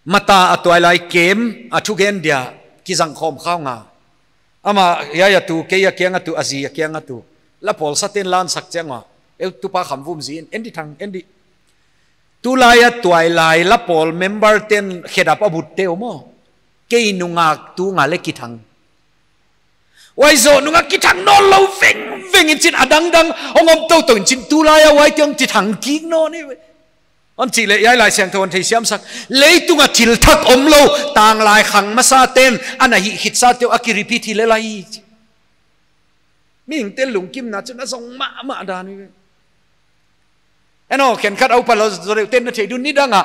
Mata a tuailai kem a thugen dia kizang khawm kha ung a. Amah hiai a tu, kei a kiang a tu, a zi a kiang a tu. La pawl sate'n lan sak chiang ua. Heutupa Kham Vum zi in, en di thang, en di. Tulai a tuailai la pawl member te'n khedap a butte uh maw. Kei nungak tung a leh kithang. Huai zoh nung a kithang nawnlou vengveng in chin a dangdang hong om toutou in chin tulai a huaite hong kithang kik nawn e. Hon chih leh hiai Laisiangthou in theisiamsak. Leitunga thil thak omlou, tanglai khang masate'n ana hih khitsa te uh a ki repeat hi lel lai. Mihingte lungkimna chu na zong mahmah dan hi. Eno, khenkhat a upa lou zaw deuh te'n na theih dun nidang a,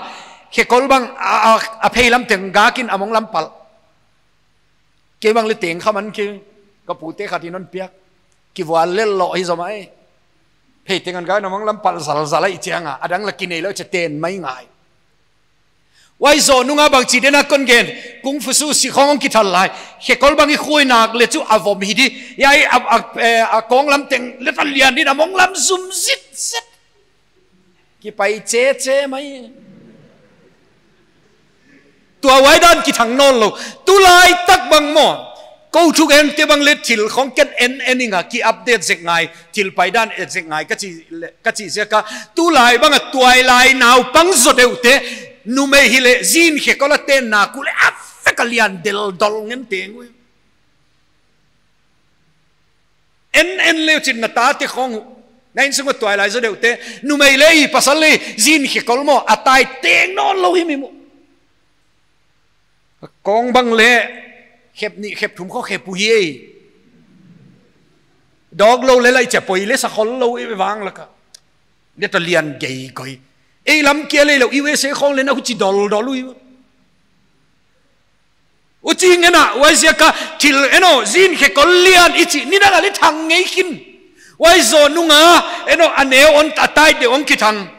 khekol bang a, a, a pheilam teng gak in a monglam palh. Kei bang leh teng kha man kei, ka pute khat in hon piak. Kivual lel lou hi zaw mai. Phei teng a gak in a monglam palh zalzal a i chiang a, a dang la kinei lou, che ten mai ngai. Huai zoh nunga bangchi den a kon gen, kung fu su si khong kithal lai. Khekol bang i khui nak leh chu a vom hi di. Hiai a, a, eh, a konglam teng leh ta lian din a monglam zum zit zet. Kipai che che mai. Tua huai dan kithang nawnlou. Tulaitak bang maw. Kou thugente bang leh thil khong ken en en ing a ki update zek ngai. Thil paidan et zek ngai ka chi leh, ka chi ziak a. Tulai bang a tuailai naupang zaw deuh te. Numei hileh zin khekol a tenna uh leh a vek a lian deldol ngen teng uh. En en leuchin na tate khong uh. Na innsung a tuailai zaw deuh te. Numei leh i pasal leh zin khekol maw. A tai teng nawnlou hi mi maw. Kong bang leh khep nih khep thum khong khep uh hi ei. Dawk lou leh lai chia poi leh sa khol lou i vang laka. Leh ta lian gei koi. Ei lam kia leh lou i U S A khong leh na huchi doldol uh i. Huchi ngen a, huai ziak a thil eno, zin khekol lian i chih nidang a leh thang ngei khin. Huai zoh nunga, eno, a neu hon a tai deuh hong kithang.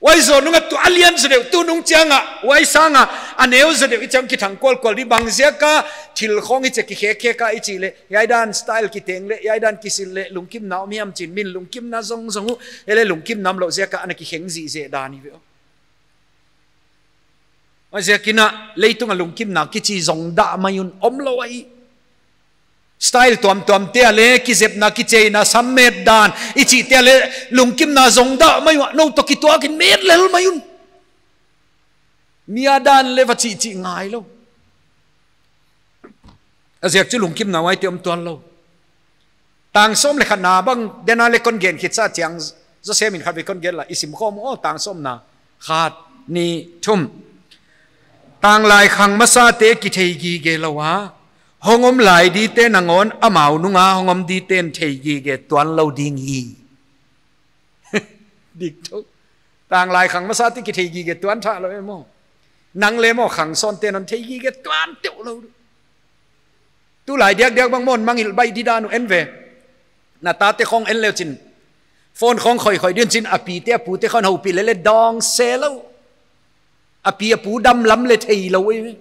Huai zoh nunga tu a lian zaw deuh, tunung chiang a, huai sang a, a neu zaw deuh i chang kithang kualkual di bang ziak a, thil khong i che kikhekhek a i chih leh, hiai dan style kiteng leh, hiai dan kisil leh, lungkimna om hiam chin min lungkimna zongzong uh, hileh lungkimna omlou ziak a, ana kikheng zihzeh dan hi ve. Huai ziak in a, leitunga lungkimna kichi zong dah mai un omlou ahi. Style tuamtuam te a leh, kizepna, kicheina, sam met dan, i chih te a leh, lungkimna zong dah mai un, nou toh kituak in met lel mai un. Mi a dan leh va chih chih ngai lou. A ziak chu lungkimna huaite om tuanlou. Tang sawm leh khatna bang, den a leh kon gen khitsa chiang, Joseph in khatvei kon gen la, i sim khawm uh, tang sawmna, khat, nih, thum. Tanglai khang masate kithei gige lou a, hong om lai dite nangawn amau nunga hong om dite'n thei gige tuanlou ding hi. Dik thou. Tanglai khang masate kithei gige tuan thah lou e maw. Nang leh maw khang sawnte'n hon thei gige tuan teuh lou. Tulai diakdiak bang maw mangngilh baih di dan uh en ve. Na tate khong en leuchin. Phone khong khoikhoi din chin a pite a pute khong houpih leh leh dawng se lou. A pi a pu dam lam leh theilou e.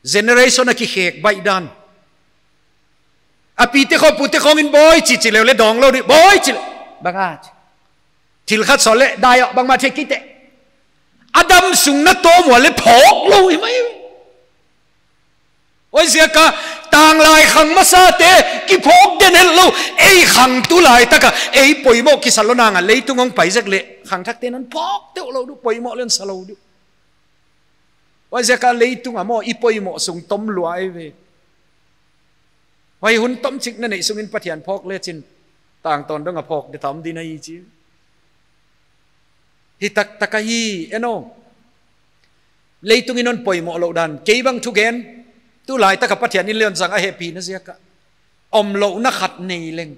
Generation a kikhek baih dan. A pite khong pute khong in bawi chi chi leu leh dawng lou di bawi chi leh. Bang a chi. Thil khat sawl leh dai a bangmah thei kei te. A dam sung na tawm ua leh phawk lou hi mai. Huai ziak a tanglai khang masate kiphawk den het lou. Ei khang tulaitak a ei poimoh kisa lou nang a leitung hong pai zek leh khangthakte'n hon phawk teuh lou di poimoh leh sa lou di. Huai ziak a leitung a maw i poimoh sung tom lua ei ve. Huai hun tomchik na neih sungin Pathian phawk lechin tangtawn dong a phawk di tam di na hi chi. Hi taktak ahi eno. Leitung in hon poimoh lou dan kei bang thugen. Tulaitak a Pathian in leng hon zang a hehpihna ziak a. Omlouhna khat nei leng.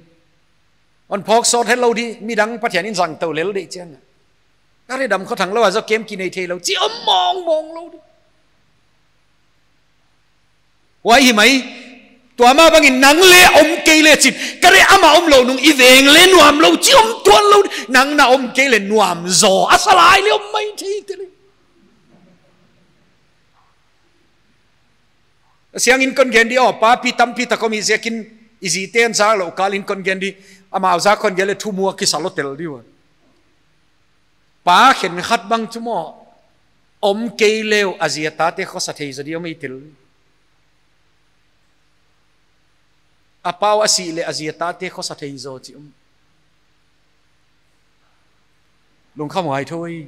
Hon phawk sawt het lou di midang Pathian in zang tou lel di chiang a. Ka ri dam khua thang lou a zaw kem kinei theilou chi om mawngmawng lou di. Huai hi mai. Tua mah bangin nang leh om kei lechin. Ka ri ama omlou nung i veng leh nuam lou chi om tuanlou di. Nang na om kei leh nuam zaw. A sa lai leh om mai thei te leh. Siangin kon gen di aw, papi tampi tak om i ziakin i zite'n zak lou kalin kon gen di, amau zak kon gen leh thumua kisa lou tel di ua. Pa khenkhat bang chu maw, om kei leh a zi a tate khosa thei zaw di om i tel. A pau a sih leh a zi a tate khosa thei zaw chi om. Lungkham huai thou i.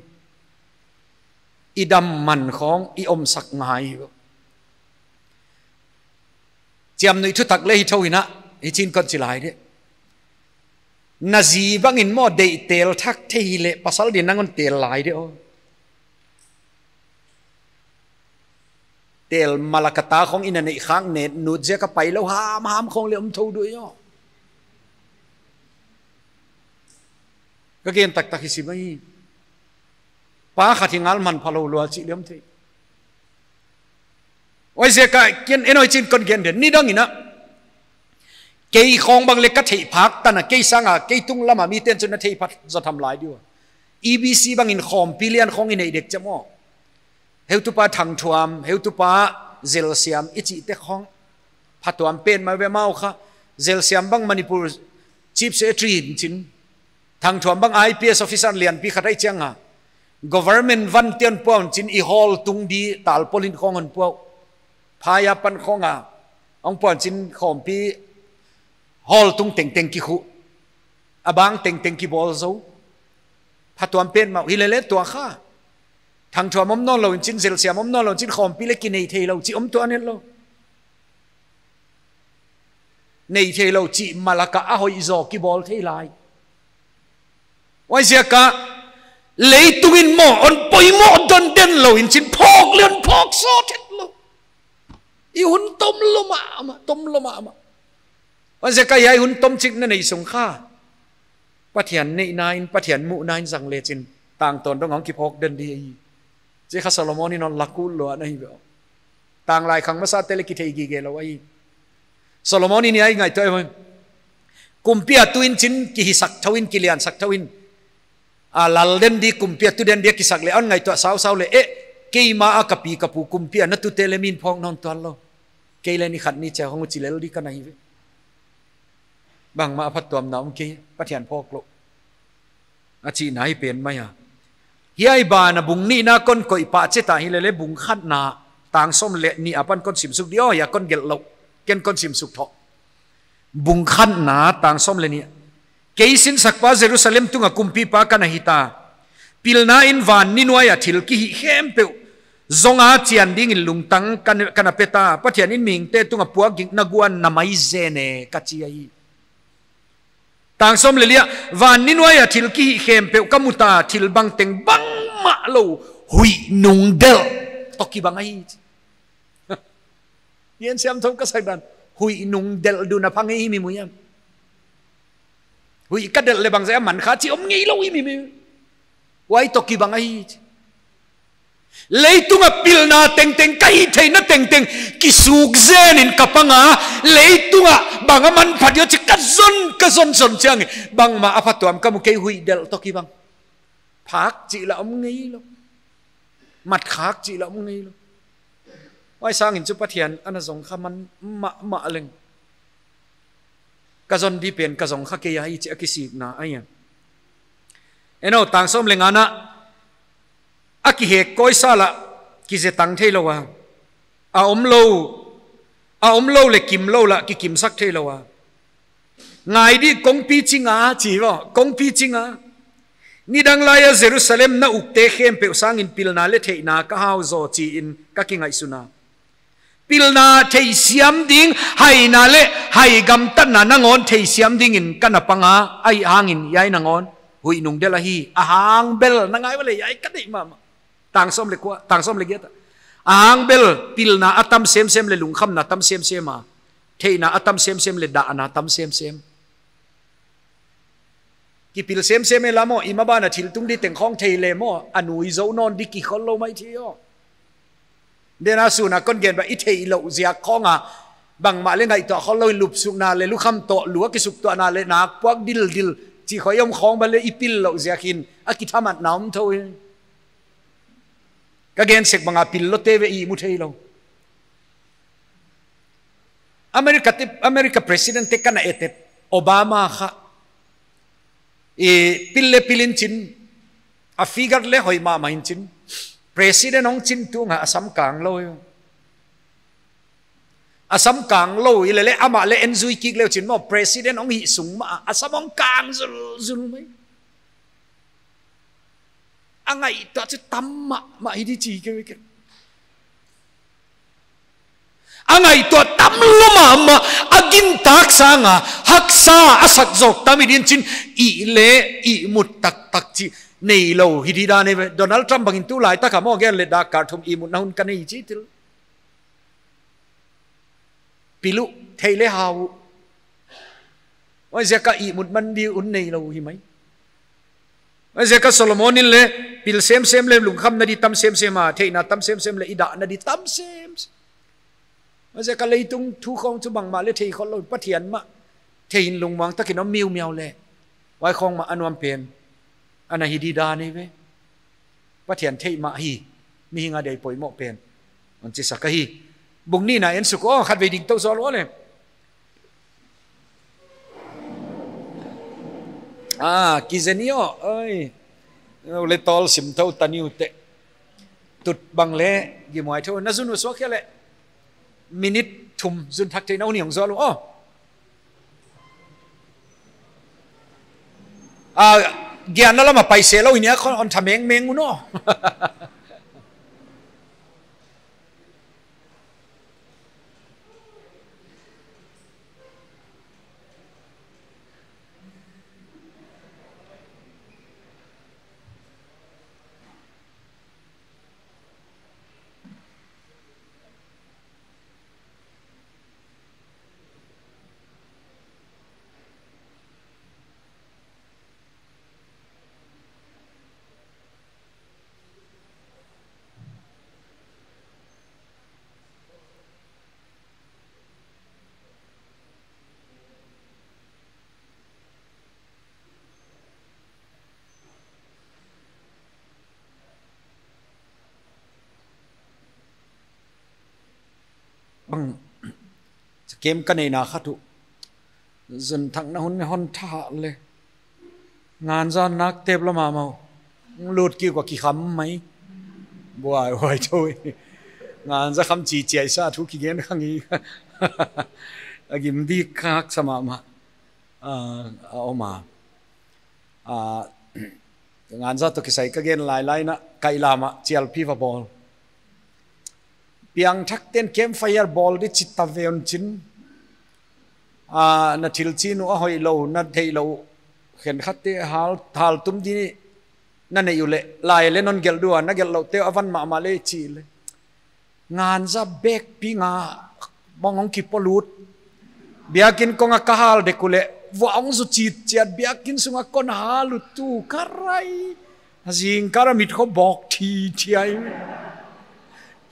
I dam man khong i omsak ngai. Chiamnuih thutak leh hi thou hi na, hi chin kon chi lai di. Na zi bangin maw deih tel thak thei leh pasal din nang hon tel lai de aw. Tel Malak a ta khong in a neih khak ne nut ziak a pai lou hamham khong leh om thou duai aw. Ka gen taktak hi si mai. Pa khat hi ngal man phalou lua chih lem thei. Huaiziak a ken en hoih chin kon gen den nidang in a. Kei khong bang leh ka theih phak tan a, kei sang a, kei tung lam a miten chu na theih phat zaw tham lai di ua. E B C bangin khawmpi lian khong i neih dek chiam aw. Heutupa Thangthuam, heutupa Zelsiam i chih te khong. Phatuam pen mai ve mau kha. Zelsiam bang Manipur Chief Secretary in chin. Thangthuam bang I P S officer lianpi khat ahi chiang a. Government van tian puan chin i hall tung di tarpaulin khong hon puau. Phaya pan khong a. Hong puan chin khawmpi hall tung tengteng kikhu. A bang tengteng kibawl zou. Phatuam pen mau hi lele tua kha. Thangthuam om nawn lou in chin, Zelsiam om nawn lou in chin, khawmpi leh kinei thei lou, chih om tuan het lou. Nei thei lou chih Malak a a hoih zaw kibawl thei lai. Huaiziak a leitung in maw hon poimoh don den lou in chin phawk leh hon phawk sawt het lou. I hun tom lou mahmah, tom lou mahmah. Huaiziak a hiai hun tom chik na neih sung kha. Pathian neihna in, Pathian muhna in zang le chin tangtawn dong hong kiphawk den di hi. Chih kha Solomon in hon lak ut lua na hi ve. Tanglai khang masa te leh kithei gige lou ahi. Solomon in hiai ngaihtuah ahi. Kumpi a tu in chin kihisak thou in, kiliansak thou in. A lal den di, kumpi a tu den di a kisak leh hon ngaihtuah sausau leh, eh, keimah a ka pi ka pu kumpi a na tute leh min phawk nawn tuan lou. Kei leh ni khat ni chia hong uh chi lel di ka na hi ve. Bangmah a phatuamna om kei, Pathian phawk lou. A chihna hi pen mai a. Hiai ban a bung nihna kon koih pah chet a hi lele bung khatna tang sawm leh nih apan kon sim suk di aw, hiai kon gelh lou. Ken kon sim suk thou. Bung khatna tang sawm leh nih. Kei sinsakpa Jerusalem tung a kumpipa ka na hi ta. Pilna in van ni nuai a thil kihih khempeuh zong a chian ding in lungtang ka na, ka na pe ta. Pathian in mihingte tung a puakgik na guan na mai zen e ka chi ahi. Tang sawm leh li a, van ni nuai a thil kihih khempeuh ka mu ta, thil bangteng bangmah lou, huih nungdelh toh kibang ahi. Hiai siam thou ka sak dan, huih nungdelh dun a phang i mi mu hiam. Huih ka delh leh bangzah a man kha chih om ngei lou i mi mu. Huai toh kibang ahi. Leitung a pilna tengteng, ka hihtheihna tengteng kisuk zen in ka pang a, leitung a bang a manpha dia chih ka zon, ka zon zon chiang, bangmah a phatuam ka mu kei, huih delh toh kibang. Phak chih lah om ngei lou. Mat khak chih lah om ngei lou. Huai sangin chu Pathian ana zong kha man mahmah leng. Ka zon di pen ka zong kha kei ahi chih a kisikna ahi a. En aw, tang sawm leh ngana, a kihek kawisa lah kize tang thei lou a. A om lou, a om lou leh kim lou lah kikimsak thei lou a. Ngai di kongpi ching a, chi vo, kongpi ching a. Nidang lai a Jerusalem na ukte khempeuh sangin pilna leh theihna ka hau zaw chi in ka kingaihsun a. Pilna theisiam ding, haina leh haigamtatna nangawn theisiam ding in ka na pang a, ahihhangin hiai nangawn huih nungdelh ahi, ahang bel na ngai ua leh hiai ka deih mahmah. Tang sawm leh kua, tang sawm leh giat a. Ahang bel pilna a tam semsem leh lungkhamna tam semsem a. Theihna a tam semsem leh dahna tam semsem. Kipil semsem e la maw, i maban a thil tung di teng khong thei leh maw, a nui zou nawn di kikhol lou mai thei aw. Den a sun a kon gen bang i theih louh ziak khong a, bangmah leh ngaihtuah khol lou in lupsukna leh lukham toh lu a kisuktuahna leh nak puak dildil, chih khong i om khong bang leh i pil louh ziak in, a kithamatna om thou hi. Ka gen sek bang a pil lou te ve i mu thei lou. America te, America President te ka na et et, Obama kha. I pil leh pil in chin, a figure leh hoih mahmah in chin. President hong chin tung a a sam kang lou. A sam kang lou, i lele amah leh en zui kik leu chin maw, President hong hih sung mah a, a sam hong kang zulzul mai. A ngaihtuah chu tam mahmah hi di chi kei ve kei. A ngaihtuah tam lua mahmah, a gintak sanga, haksa a sak zawk tam i din chin, ihmut taktak chih neilou hi di dan eive. Donald Trump bangin tulaitak a maw gen le dak kal thum ihmutna hun ka nei chi thil. Pil uh, thei le hau uh. Huaiziak a ihmut man di hun neilou hi mai. Huaiziak a Solomon in le pil semsem le lungkhamna di tam semsem a, theihna tam semsem le i dahna di tam semsem. Huaiziak a leitung thu khawng chu bangmah le thei khol lou, Pathian mah thei in lungmuang takin om miumiau le. Huai khawng mah a nuam pen. Ana hi di dan eive. Pathian theih mah hi, mihing a deih poimoh pen. Hon chi sak ahi. Bung nihna en suk aw, khatvei ding tou zaw lua le. Ah, kizen i aw, oi. Le tawl sim tou ta niute. Tut bang le, gimuai tou, na zun uh suak khia le. Minute thum zun thak thei na uh ni hong zaw lua aw. Ah, gianna lam a pai se lou hi nia khon hon tha mengmeng un aw. Bang, camp ka neihna khat uh. Zun thakna hun hon tha le. Nganza nak tep lua mahmah uh. Lut kik ua kikham mai. Buaihuai tou. Nganza kham chi chiai sa thu kigen khang hi. A gim dik khak sa mahmah. Ah, a om a. Ah, nganza toh kisai ka gen lailai na, kai lam a chialpi va bawl. Piangthak ten campfire bawl di chih ta ve un chin. Ah, na thil chin uh a hoihlou, na theihlouh. Khenkhat te hal, hal tum di na neih uleh, lai le non gelh di ua, na gelh louh te a van mahmah le chi le. Nganza bag pi nga bang hong kipolut. Biakin kong a ka hal dek uleh, vua hong zu chit chiat, biakin sunga kon hal uh tu ka rai. Zingkal a mit kho bawk thithiai.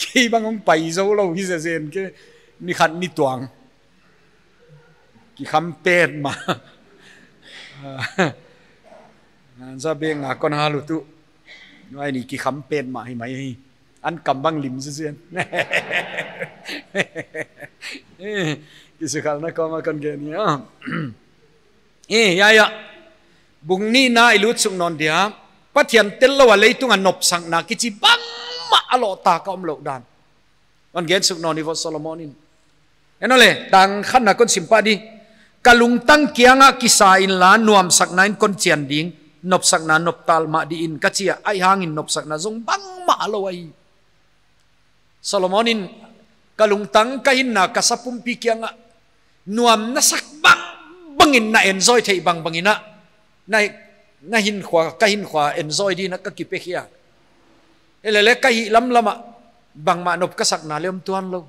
Kei bang hong pai zou lou hi zezen ke, ni khat ni tuang. Kikham petmah. Nganza bag nga kon hal uh tu. Nuai ni kikham petmah hi mai hi. An kam bang lim zezen. Eh, kisukhalna kawm a kon gen ni a. Eh, ya, ya. Bung nihna i lut suk nawn dia. Pathian tel lou a leitung a nopsakna kichi bangmah a lohtak a om lou dan. Hon gen suk nawn i vo Solomon in. En aw le, tang khatna kon sim pah di. Ka lungtang kiangah kisa inla, nuamsakna in kon chian ding, nopsakna nop tal mah di in ka chi a, ahihhangin nopsakna zong bangmah lou ahi. Solomon in, ka lungtang ka hinna ka sapumpi kiangah, nuam na sak bangbang in na enjoy theih bangbang in a, na, na hinkhua, ka hinkhua enjoy di in a ka kipe khia. Hilele ka hih lamlam ah, bangmah nop ka sakna le om tuan lou.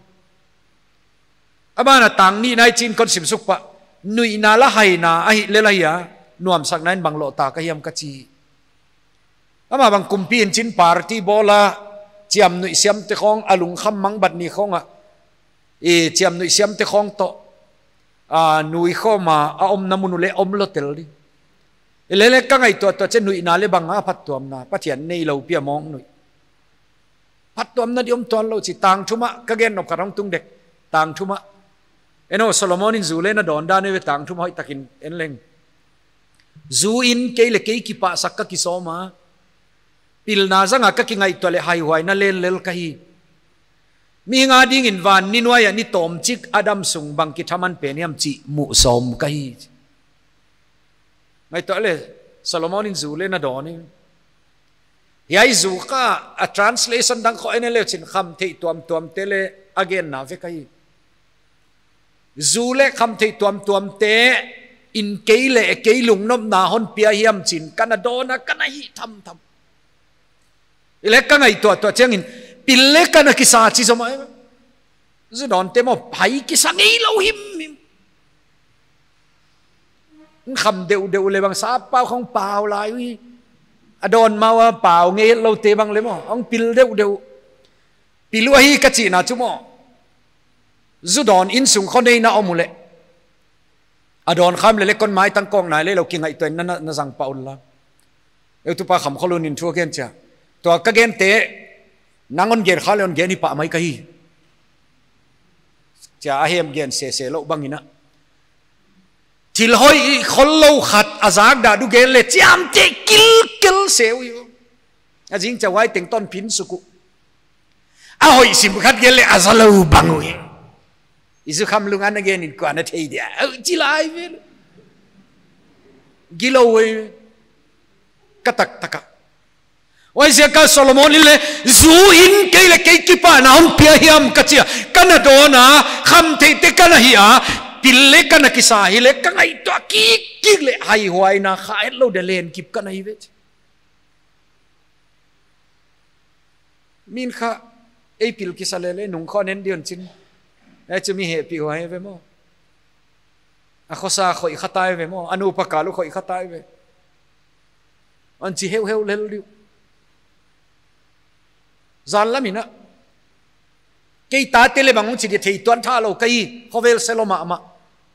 A ban ah tang nihna i chin kon sim suk pah, nuihna la haina ahih lel ahi a, nuamsakna in bang lohtak ka hiam ka chi. Amah bang kumpi in chin party bawl a, chiamnuih siamte khawng, a lungkham mang bat ni khawng ah, i chiamnuih siamte khawng toh, a, nui khawm a, a omna mun uh le om lou tel di. Hilele ka ngaihtuah tuah chiah nuihna le bang a phattuamna, Pathian neilou pi a mawk nuih. Phattuamna di om tuan lou chi, tang thum ah, ka gen nop khat hong tung dek, tang thum ah. En aw, Solomon in zu le na dawn dan eive, tang thum ah hoihtakin en leng. Zu in kei le kei kipahsak ka kisawm a. Pilna zang a ka kingaihtuah leh haihuaina lellel ka hi. Mihing adingin van ni nuai ah ni tawmchik a dam sung bang kithaman pen hiam chih muh sawm ka hi. Ngaihtuah le, Solomon in zu le na dawn in. Hiai zu kha a translation dang khawng en le chin kham theih tuamtuam te le a genna vek ahi. Zu leh khamtheih tuamtuamte in kei leh kei lungnopna hon pia hiam chi'n ka na dawn a, ka na hih thamtham. Hileh ka ngaihtuahtuah chiangin pil leh ka na kisa chi zomai. Zu dawnte maw, hai kisa ngeilou himhim. Kham deuhdeuh leh bang sappau khong pau lai uh. A dawn ma ua pau ngeiloute bang leh maw, hong pil deuhdeuh. Pil uh ahi ka chihna chu maw, zu dawn insung khong neihna om uleh, a dawn kham leh leh kon maitang kawk nai leh lou kingaihtuah in na, na, na zang pah unla. Heutupa Khamkholun in thu a gen chia, tua ka gente nang hon gen kha leh hon gen hi pah mai ka hi, chia a hem gen sese lou bang in a. Thil hoih khollou khat a zak dah di uh gen leh chiamteh kilkel se uh. A zing chia huai teng tonpih suk uh. A hoih sim khat gen leh a za lou bang uh. I zukham lung a na gen in kua na thei dia, au chi lai ve. Gilou uh. Ka taktak a. Huaiziak a Solomon in leh, zu in kei leh kei kipahna hon pia hiam ka chi a, ka na dawn a, khamtheihte ka na hih a, pil leh ka na kisa hileh ka ngaihtuah kikkik leh haihuaina kha etlou dia len kip ka na hi ve. Min kha, ei pil kisa leh leh nung khong en di un chi'n, ei chu mi hehpih huai ve maw. A khosa khoih kha tai ve maw, a nupa kal uh khoih kha tai ve, hon chi heuheu lel di uh. Zan lam in a, kei tate leh bang hong chi dia thei tuan tha lou ka hi, khovel se lou mahmah.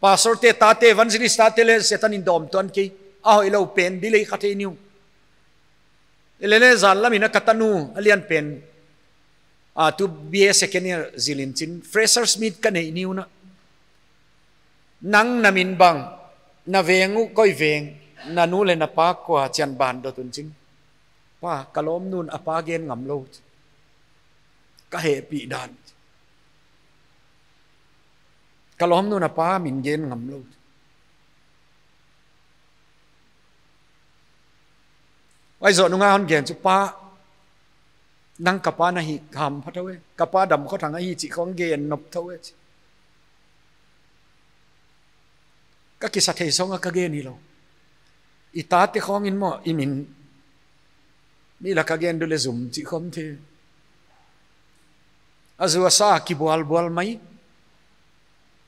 Pastorte tate, evangelist tate leh Setan in dawm tuan kei. A hoihlou pen di leh kha thei ni uh. Hileh leh zan lam in a ka tanu a lian pen, a tu B A second year zil in chi'n, freshers meet ka neih ni un a, nang na min bang, na veng uh koi veng, na nu leh na pa kua chi'n ban dot un chi'n. Pa, ka lawmnu'n a pa gen ngamlou, ka hehpih dan. Ka lawmnu'n a pa min gen ngamlou. Huai zoh nung a hon gen chu, pa, nang ka pa na hi hampha thou e, ka pa Damkhothang ahi chih khong gen nop thou e chi. Ka kisa thei sawng a ka gen hilou. I tate khong in maw, i min mi lak a gen di uh leh zum chih khong thei. A zu a sa kibualbual mai.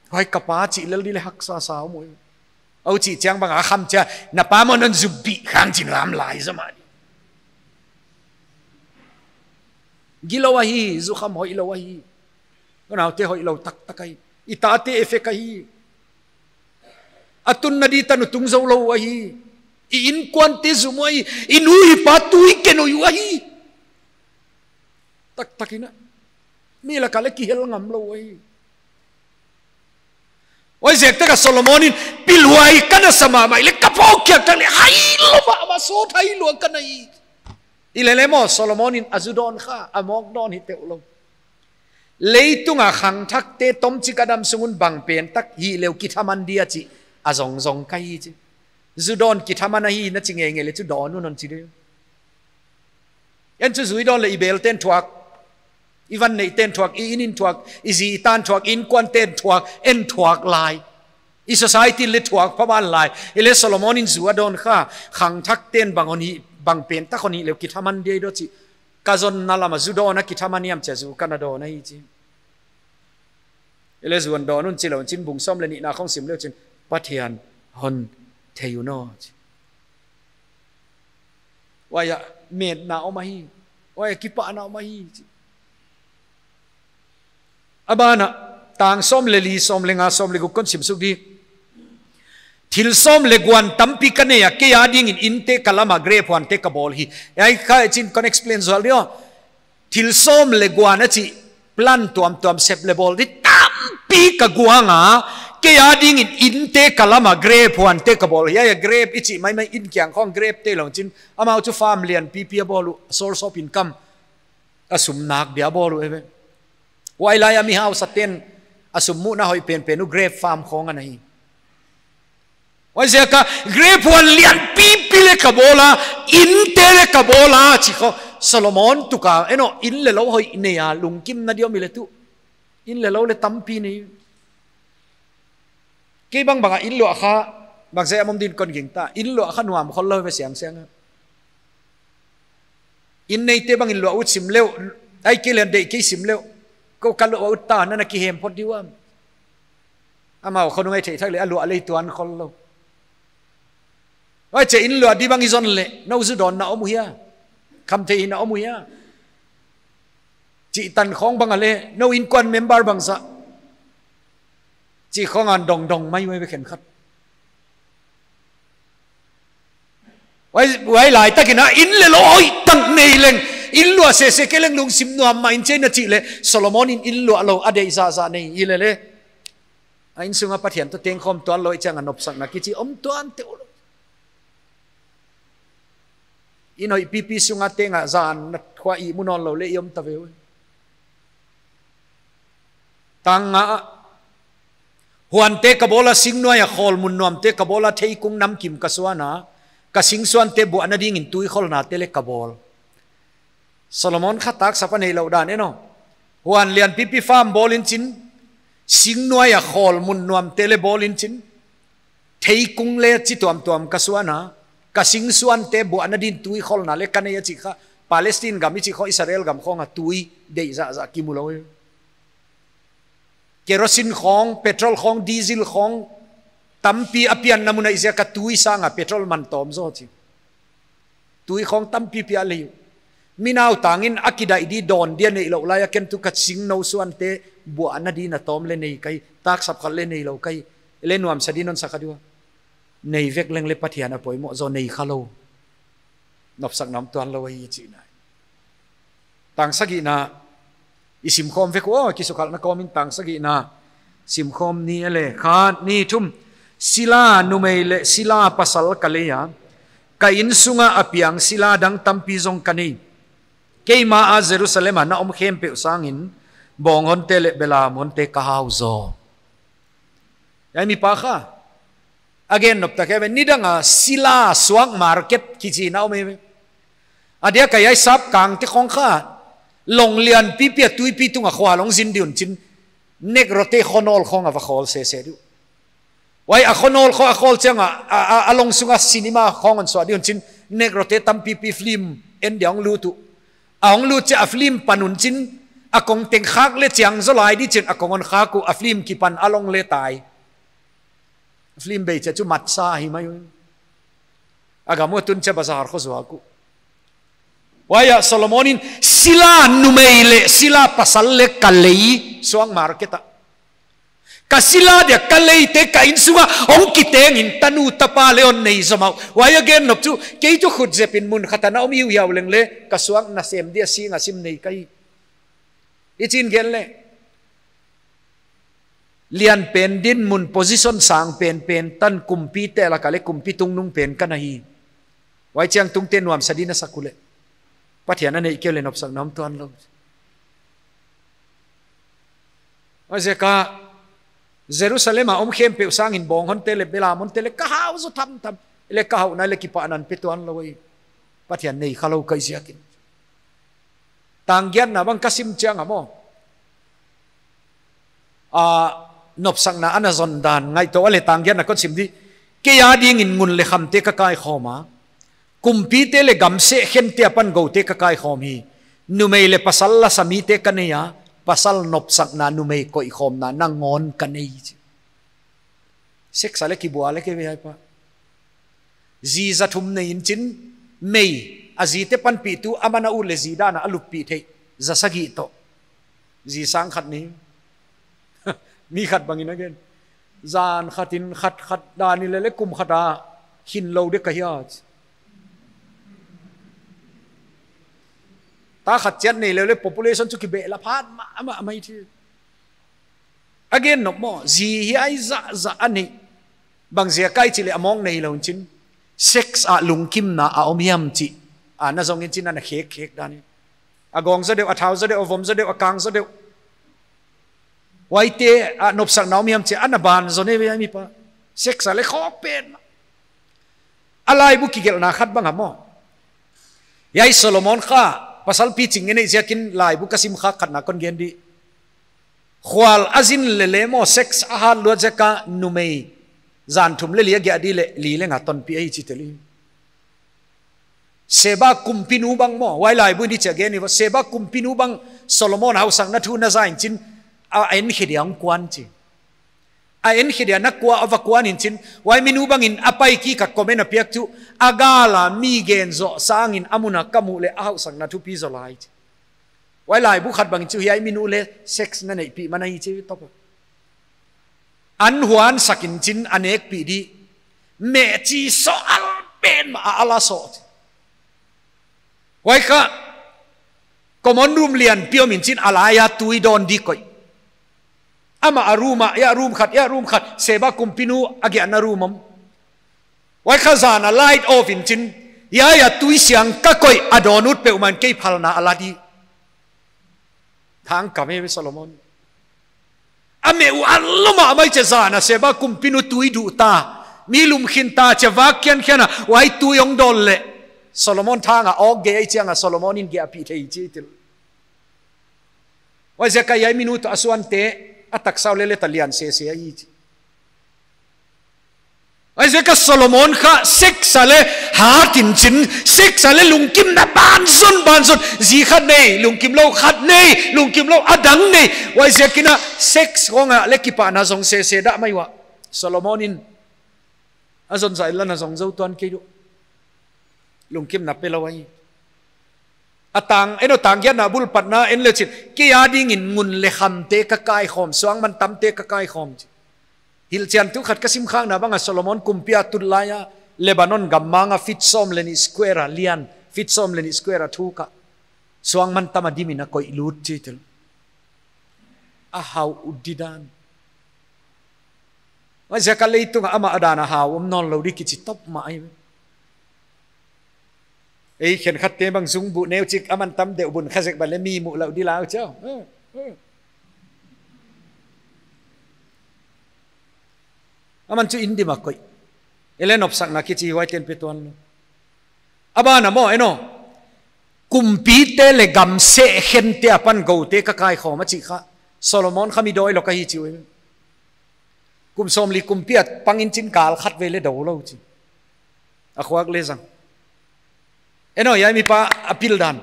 Huai ka pa chih lel di leh haksa sa uh maw. Au chih chiang bang a kham chia, na pa maw non zu bih khang chi'n lam lai zomai. Gilou ahi, zukham hoihlou ahi. Unaute, hoihlou taktak ahi. I tate effect ahi. A tunna di tanu tung zou lou ahi. I innkuante zum uh ahi. I nu i pa tui ke noi uh ahi. Taktak in a, mi lak a leh kihel ngamlou ahi. Huaiziak tak a Solomon in, pil huai ka na sa mahmah leh ka phawk khiak tak leh hailou mahmah, sawt hailou ka na hi. Hileh leh maw, Solomon in a zu dawn kha, a mawk dawn hi teuhlou. Leitung a khangthakte tomchik a dam sung un bang pen tak hih leh kithaman dia chih a zongzong ka hi chi. Zu dawn kithaman ahi na chi ngeingei leh chu dawn un hon chi di. En chu zu i dawn leh i belte'n thuak, i van neite'n thuak, i inn in thuak, i zi i ta'n thuak, i innkuante'n thuak, en thuak lai. I society leh thuak pha ban lai. Hileh Solomon in zu a dawn kha, khangthakte'n bang hon hih, bang pen tak hon hih leh kithaman dia i dawn chih. Ka zonna lam a zu dawn a kithaman hiam chia zu ka na dawn ahi chi. Hileh zu hon dawn un chilou chi'n, bung sawm leh nihna khong sim leu chi'n, Pathian hon thei un aw chi. Huai a metna om ahi. Huai a kipahna om ahi chi. A ban ah, tang sawm leh li, sawm leh nga, sawm leh guk kon sim suk di. Thil sawm leh guan tampi ka nei a, kei a dingin innte ka lam a, grape huante ka bawl hi. Hiai kha chi'n kon explain zual di aw. Thil sawm leh guan a chih plan tuamtuam sep leh bawl di tampi ka guang a, kei a dingin innte ka lam a, grape huante ka bawl hi. Hiai a grape i chih maimai in kiang khong grapete lou chi'n, amau chu farm lian pipi a bawl uh, source of income. A sum nak dia bawl uh eive. Huai lai a mi hausate'n a sum muhna hoih penpen uh grape farm khong ana hi. Huaiziak a grape huan lian pipi leh ka bawl a, innte leh ka bawl a, chi khong. Solomon tuk a, en aw, inn leh lou hoih nei a, lungkimna di om hileh tu. Inn leh lou leh tampi nei. Kei bangbang a inn luah kha, bangzah a om din kon gingta, inn luah kha nuam khollou ve siangsiang a. Inn neite bang inn luah ut sim leuh, ahihkeileh deih kei sim leuh. Kou ka luah ut ta, nana kihem phot di uam. Amau khonung a i theih thak leh a luah leh tuan khollou. Huaiziakin inn luah di bang i zon leh, nou zu dawnna om uh hia? Khamtheihna om uh hia? Chih tan khong bang a leh, nou innkuan member bangzah chih khong a dongdong mai uh ve khenkhat. Huai, huai laitak in a inn leh lou hoihtak nei leng, inn luah sese kei leng lungsim nuam mah in chiang a chih leh, Solomon in inn luah lou a deih zahzah nei hi leh leh, a inn sung a Pathian toh tengkhawm tuanlou chiang a nopsakna kichi om tuan te ulou. Inn hoih pipi sung a teng a zan na khua i mu nawnlou leh i om ta ve uh. Tang nga a, huante ka bawl a, sing nuai a khawl mun nuamte ka bawl a, theikung namkim ka suan a, ka sing suante buahna dingin tui kholnate leh ka bawl. Solomon kha taksap a neilou dan e no. Huan lian pipi farm bawl in chin, sing nuai a khawl mun nuamte leh bawl in chin, theikung leh chi tuamtuam ka suan a, ka sing suante buahna din tui kholna leh ka nei a chih kha, Palestine gam i chih khong, Israel gam khong a tui deih zahzah kimu lou. Kerosene khong, petrol khong, diesel khong, tampi a pianna mun a i ziak a tui sang a petrol man tawm zaw chi. Tui khong tampi pia lei. Mi nautang in a kidaih di dawn dia neilou lai a ken tu ka sing nou suante buahna din a tawm leh nei ka hi, taksap khat leh neilou ka hi. Leh nuamsa din hon sa kha di ua. Nei vek leng leh Pathian a poimoh zaw nei khalou. Nopsakna om tuanlou ahi chihna. Tang sagihna i simkhawm vek ua, kisukhalhna kawm in tang sagihna simkhawm ni e leh. Khat, nih, thum. Sila numei leh sila pasal ka lei a, ka inn sung a a piang sila dang tampi zong ka nei. Keimah a Jerusalem a na om khempeuh sangin, bawng honte leh belam honte ka hau zaw. Hiai mipa kha a gen nop tak e ve, nidang a sila suak market kichi na om e ve. A diak a hiai sap kangte khong kha, long lian pipi a tuipi tung a khual hong zin di un chin, Negrote khonawl khong a va khawl sese di uh. Huai a khonawl khong a khawl chiang a, a, a, a long sung a cinema khong hon suah di un chin, Negrote tampipi film en dia hong lut uh. A hong lut chiang a film pan un chin, a kong teng khak leh chiang zaw lai di chin, a kong hon khak uh, a film kipan a long leh tai. Film bei chiang chu matsa hi mai uh. A gam ua tun chiang bazar khong zuak uh. Huai a Solomon in sila numei leh sila pasal leh ka lei suak market a. Ka sila dia ka leite ka inn sung a hong kiteng in tanu tapa leh hon nei zomah uh. Huai a gen nop chu kei chu khut zep in mun khat a na om hiuhiau leng leh ka suak nasem dia sing a sim nei ka hi. I chin gen leh, lian pen dinmun position sang penpen tan kumpite lak a leh kumpi tungnung pen ka na hi. Huai chiang tungte nuamsa di na sak uleh, Pathian a neih kei uleh nopsakna om tuanlou. Huaiziak a Jerusalem a om khempeuh sangin bawng honte leh belam honte leh ka hau zaw thamtham. Leh ka hauhna leh kipahna hon pe tuanlou hi. Pathian nei khalou ka hi ziakin. Tang giatna bang ka sim chiang a maw, a, nopsakna ana zon dan ngaihtuah a leh tang giatna kon sim di. Kei a dingin ngun leh khamte ka kaikhawm a, kumpite leh gam seh khente apan goute ka kaikhawm hi. Numei leh pasal lasa mite ka nei a, pasal nopsakna, numei koihkhawmna nangawn ka nei. Sex a leh kibua leh kei ve hiai pa. Zi za thum nei in chin, mei, a zite panpihtu, aman a ut leh zi dan a a luppih theih, za sagih toh. Zi sang khat nei. Mi khat bangin a gen, zan khat in khat khat dan in leh leh kum khat a khin lou dek ka hi a. Ta khat chiat nei leh leh population chu kibehlap phat mahmah mai thei. A gen nop maw, zi hiai zahzah a neih. Bangziak a i chih leh a mawng neilou in chin, sex a lungkimna a om hiam chih a na zong in chin, ana khekkhek dan in. A gawng zaw deuh, a thau zaw deuh, a vom zaw deuh, a kang zaw deuh. Huaite a nopsakna om hiam chih ana ban zaw nei ve hiai mipa. Sex a leh khawk pen. A laibu kigelhna khat bang a maw, hiai Solomon kha, pasal piching ngen ei ziakin laibu ka sim khak khatna kon gen di. Khual a zin leh leh maw, sex a hat luat ziak a numei Zan thum leh li a giah di leh li leh nga tonpih ahi chi tel hi. Seba kumpinu bang maw, huai laibu in di chia gen hi vo. Seba kumpinu bang Solomon hausakna thu na za in chin, a enkhe dia hong kuan chi. A enkhe dia na kua, a va kuan in chin, huai minu bangin a pai kik a comment a piak chu, a gal a mi gen zoh sangin a mun a ka muh leh a hausakna thupi zaw lai chi. Huai laibu khat bangin chu hiai minu leh sex na neihpih man ahi chi top a. An huan sak in chin a nekpih di. Meh chi so al pen mah a ala so. Huai kha common room lianpi om in chin a lai a tui dawn di koih. Amah a room ah, hiai room khat, hiai room khat, Seba kumpinu a giahna room om. Huai kha zan a light off in chin, hiai a tui siang ka koih a dawn ut peuhmah in kei phalna a la di. Thangkam e Solomon. A meh uh a lom a mai che zan a Seba kumpinu tui duh ta. Mi lum khin ta che vak kian kian a, huai tui hong dawn leh. Solomon thang a awk gei ai chiang a Solomon in giahpih thei chi tel. Huaiziak a hiai minu toh a suante, a taksa uh leh leh ta lian sese ahi chi. Huaiziak a Solomon kha sex a leh hat in chin, sex a leh lungkimna banzon banzon, zi khat nei, lungkimlou khat nei, lungkimlou a dang nei. Huaiziak in a sex khong a leh kipahna zong sese dah mai ua. Solomon in a zon zah in la na zong zou tuan kei uh. Lungkimna pelou ahi. A tang, en aw, tang giatna bul patna en leh chin, kei a dingin ngun leh khamte ka kaikhawm, suangmantamte ka kaikhawm chi. Hilhchiantu khat ka simkhakna bang a Solomon kumpi a tut lai a, Lebanon gam mang a feet sawm leh nih square a lian, feet sawm leh nih square a thuk a, suangmantam a dim in a koih lut chi tel. A hau uh di dan. Huaiziak a leitung a amah a dan a hau om nawnlou di kichi top mah ahi. Ei khenkhatte bang zungbuh neu chik a mantam deuh bun kha zek ban leh mi muh lou di lau chau. Aman chu in dim a koih. Ei leh nopsakna kichi huaiten pe tuan lou. A ban a maw, en aw. Kumpite leh gam sehkhente apan goute ka kaikhawm a chih kha. Solomon kha mi dawilou ahi chi uh. Kum sawmli kumpi a pang in chin kal khat vei leh dou lou chi. A khuak leh zang. En aw, hiai mipa a pil dan.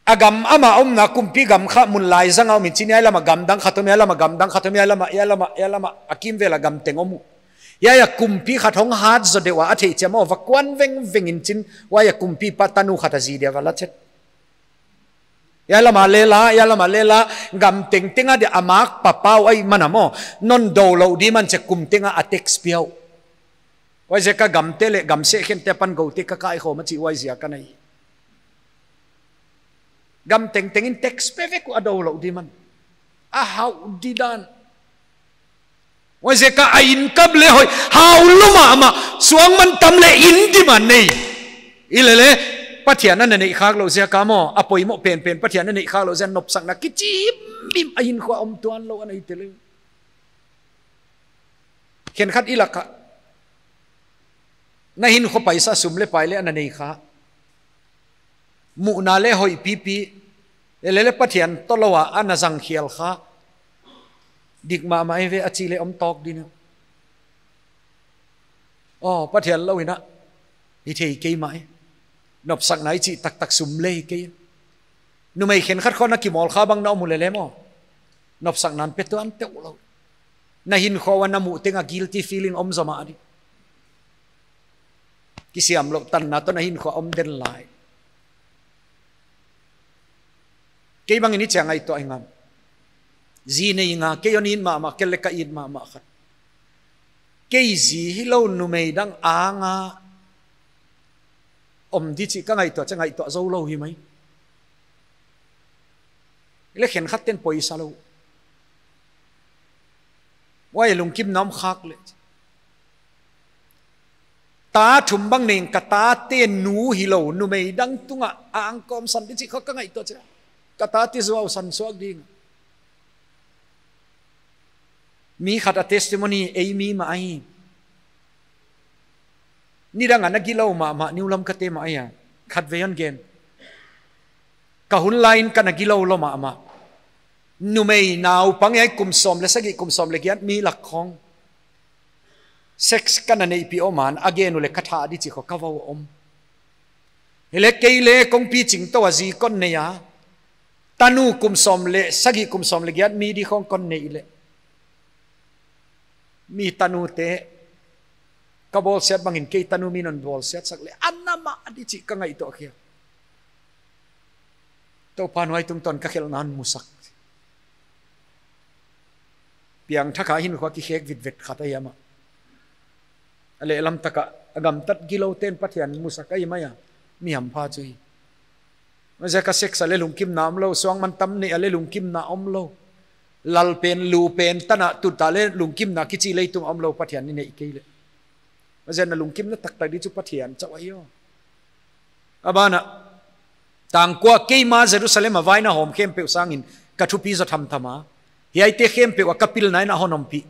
A gam amah omna kumpi gam kha mun laizang a om in chin hiai lam a gam dang khat om, hiai lam a gam dang khat om, hiai lam a, hiai lam a, hiai lam a, a kimvel a gam teng om uh. Hiai a kumpi khat hong hat zaw deuh a a theih chiang maw, va kuan vengveng in chin, huai a kumpipa tanu khat a zi dia va la chet. Hiai lam a leh la, hiai lam a leh la, gam tengteng a dia a mak papa uh ahihman a maw, non dou lou di man che kum teng a a text pia uh. Huaiziak a gamte leh gam sehkhente apan goute ka kaikhawm a chih huaiziak a nei. Gam tengteng in text pe vek uh a dou lou di man. A hau di dan. Huaiziak a income leh hoih, hau lou mahmah, suangmantam leh in dim a nei. Ei leh leh, Pathian a na neih khak louh ziak a maw, a poimoh penpen Pathian a neih khak louh ziak a nopsakna kichim bim a hinkhua om tuan lou a nei tel. Khenkhat i lak ah, na hinkhua paisa sum leh pai leh a na nei kha. Muhna leh hoih pipi, ei leh leh Pathian tawh lou a a na zang khial kha. Dik mahmah ei ve a chih leh om tawk din a. Aw, Pathian lou in a, hi thei kei mah e. Nopsakna i chih taktak sum leh hi kei. Numei khenkhat khawng na kimawl kha bang na om uh leh leh maw, nopsakna pe tuan teuh lou. Na hinkhua ua na muh teng a guilty feeling om zaw mah di. Kisiamlouh tanna toh na hinkhua om den lai. Kei bang in i chiang ngaihtuah hi ngam. Zi nei nga, kei hon it mahmah, kei leh ka it mahmah khat. Kei zi hilou numei dang anga om di chih ka ngaihtuah, cha ngaihtuah zou lou hi mai. Ei leh khenkhat ten poisa lou. Huai lungkimna om khak leh. Ta thum bang nei in ka tate nu hilou, numei dang tunga a angkawm san di chih khawng ka ngaihtuah chia. Ka tate zuau san suak ding. Mi khat a testimony ei mi mah ahi. Nidang a na gilou mahmah, niulam ka te mah ahi a. Khatvei hon gen. Ka hun lai in ka na gilou lou mahmah. Numei naupang hiai kum sawm leh sagih, kum sawm leh giat mi lak khawng. Sex ka na neihpih om a, a gen uleh ka thah di chih khong ka vau om. Hileh kei leng kongpi ching tou a zi kon nei a, tanu kum sawm leh sagih kum sawm leh giat mi di khong kon neih leh, mi tanute ka bawlsiat bangin kei tanu min hon bawlsiat sak leh a na mah di chih ka ngaihtuah khia. Toupa'n huai tungtawn ka khelhna hon musak. Piangthak a hinkhua kikhek vitvet khat ahi a mah. A lehlam tak a, a gamtat gilou ten Pathian musak ahi mai a, mi hampha chu hi. Huaiziak a sex a leh lungkimna omlou, suangmantam neih a leh lungkimna omlou, lal pen, lu pen, tana tuta leh lungkimna kichi leitung omlou, Pathian i neih kei leh. Huaiziak a lungkimna taktak di chu Pathian chauh ahi aw. A ban ah, tangkua keima Jerusalem a vaina hawm khempeuh sangin ka thupi zaw thamtham a, hiaite khempeuh ah ka pilna in a hon ompih.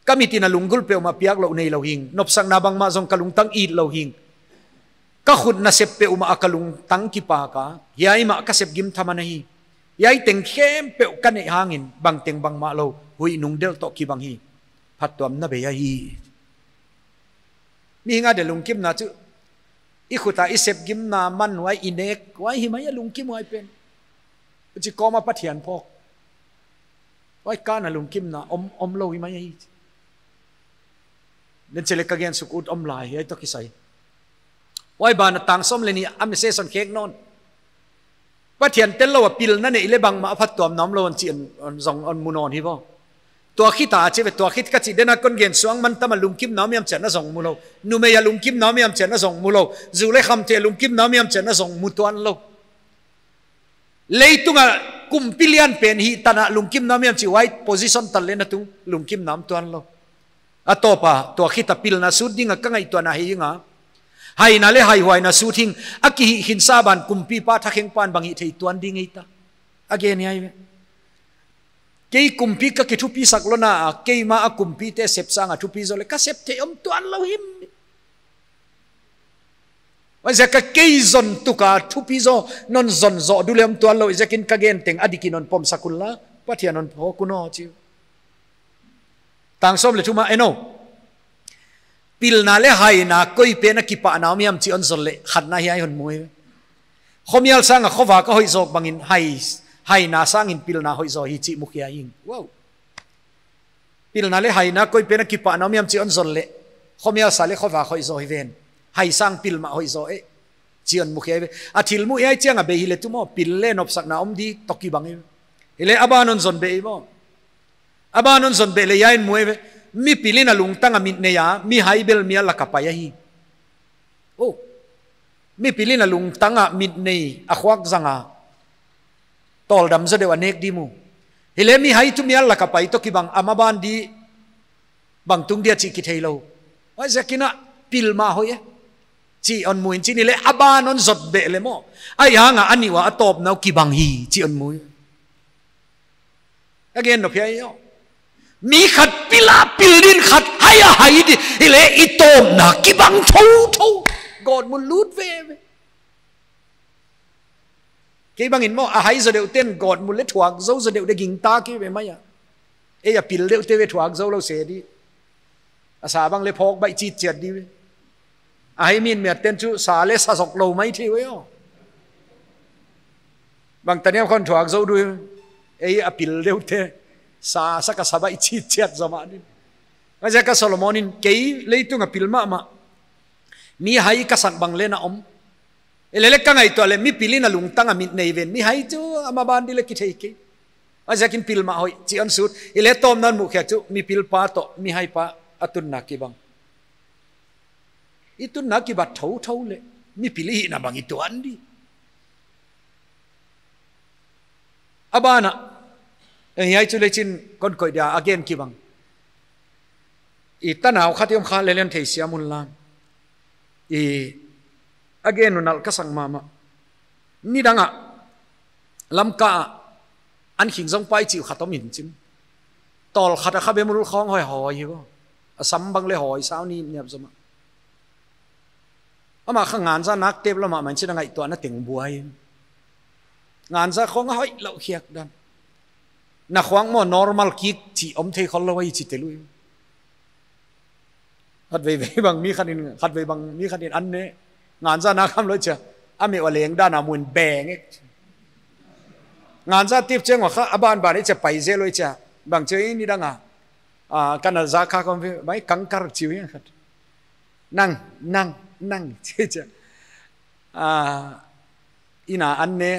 Ka mit in a lunggulh peuhmah piak louh neilou hing, nopsakna bangmah zong ka lungtang it lou hing. Ka khut nasep peuhmah ah ka lungtang kipak a, hiai mah ka sep gimthaman ahi. Hiai teng khempeuh ka neih hangin bangteng bangmah lou, huih nung delh toh kibang hi. Phattuamna bei ahi. Mihing a dia lungkimna chu, i khut a i sep gimna man huai, i nek huai hi mai a lungkim huai pen. Huchi kawm a Pathian phawk huai kan a lungkimna om, omlou hi mai ahi. Nen chele ka gen suk ut om lai, hiai toh kisai. Huai ban ah tang sawm leh nih a message hon khek nawn. Pathian tellou a pilna neih leh bangmah a phattuamna omlou hon chih hon, hon zong hon mu nawn hi baw. Tua khit a chi ve, tua khit ka chih den a kon gen, suangmantam a lungkimna om hiam chih na zong mulou. Numei a lungkimna om hiam chih na zong mulou. Zu leh khamtheih a lungkimna om hiam chih na zong mu tuanlou. Leitung a kumpi lian pen hih tan a lungkimna om hiam chih, huai position tan leh na tung lungkimna om tuanlou. A tawp a, tua khit a pilna sut ding a ka ngaihtuahna hi ing a. Haina leh haihuaina sut hing, a kihihkhinsa ban kumpipa thakhengpa'n bang hih thei tuan ding ei ta. A gen hiai ve. Kei kumpi ka kithupisak louhna a, keima a kumpite sep sang a thupi zaw leh ka sep theih om tuanlou him. Huaiziak a kei zon tuk a thupi zaw, non zon zaw dulem tuanlou, huaiziakin ka gen teng a dik in non pomsak un la, Pathian non phawk un aw chi. Tang sawm leh thum a, en aw. Pilna leh haina koi pen a kipahna om hiam chih hon zon leh, khatna hiai hon mu hi. Khomial sang a khovak a hoih zawk bangin hai, haina sangin pilna hoih zaw hi chih mukhia hing. Wow. Pilna leh haina koi pen a kipahna om hiam chih hon zon leh, khomial sang leh khovak hoih zaw hi ven. Hai sang pil mah hoih zaw e, chih hon mukhia ve. A thil muh hiai chiang a bei hileh tu maw, pil leh nopsakna om di toh kibang hi. Hileh a ban hon zon beh hi maw. A ban hon zon beh leh hiai in mu hi ve. Mipil in a lungtang a mit nei a, mihai bel mial lak a pai ahi. Oh. Mipil in a lungtang a mit nei, a khuak zang a, tawldam zaw deuh a nek di mu. Hileh mihai tu mial lak a pai toh kibang, a maban di bang tung dia chih kitheilou. Huaiziakin a pil mah hoih e, chih hon mu in chin, hileh a ban hon zot beh leh maw, ahihhang a a nih ua a tawpna uh kibang hi chih hon mu. A gen nop hiai aw. Mi khat pil a pil din, khat hai a hai din, hileh i tawpna kibang thouthou. Gawtmun lut veve. Kei bangin maw, a hai zaw deuh ten gawtmun leh thuak zou zaw deuh de gingta kei ve mai a. Ei a pil deuhte ve thuak zou lou se di. A sa bang leh phawk baih chitchiat di ve. A hai min miat ten chu sa leh sa zok lou mai thei ve aw. Bangtan hiam khon thuak zou di. Ei a pil deuhte sa sa ka sa baih chitchiat zaw mah di. Huaiziak a Solomon in kei leitung a pil mahmah, mihai ka sak bang leh na om. Hileh leh ka ngaihtuah leh mipil in a lungtang a mit nei ven, mihai chu a maban di leh kithei kei. Huaiziakin pil mah hoih chih hon sut. Hileh tawpna hon mukhia chu mipil pa toh mihai pa a tunna kibang. I tunna kibat thouthou leh mipil i hihna bang i tuan di. A ban ah, eh, hiai chu leh chin kon koih dia a gen kibang. I tanau khat i om kha leh leng theisiam un la. I a gen uh nalh ka sak mahmah. Nidang ah Lamka ah an khing zong pai chih uh khat om in chin. Tawl khat a kha bemul khawng hawi hawi hi baw. A sam bang leh hawi sau nipniap zaw mah. Amah kha ganja nak tep lou mahmah in chin, a ngaihtuahna teng buai. Ganja khawng a hoih lou khiak dan. Na khuang maw normal kik chih om thei khollou ahi chi tel uh. Khatvei vei bang mi khat in, khatvei bang mi khat in an ne. Nganza na kham lou chia. A meh ua leng dan a mun beng ek. Nganza tip chiang ua kha, a ban ban i chia pai zel lou chia. Bang chia i ni dang a. Ah, kana za kha kom vei, mai kangkar chiu yang khat. Nang, nang, nang, chia chia. Ah, ina an ne,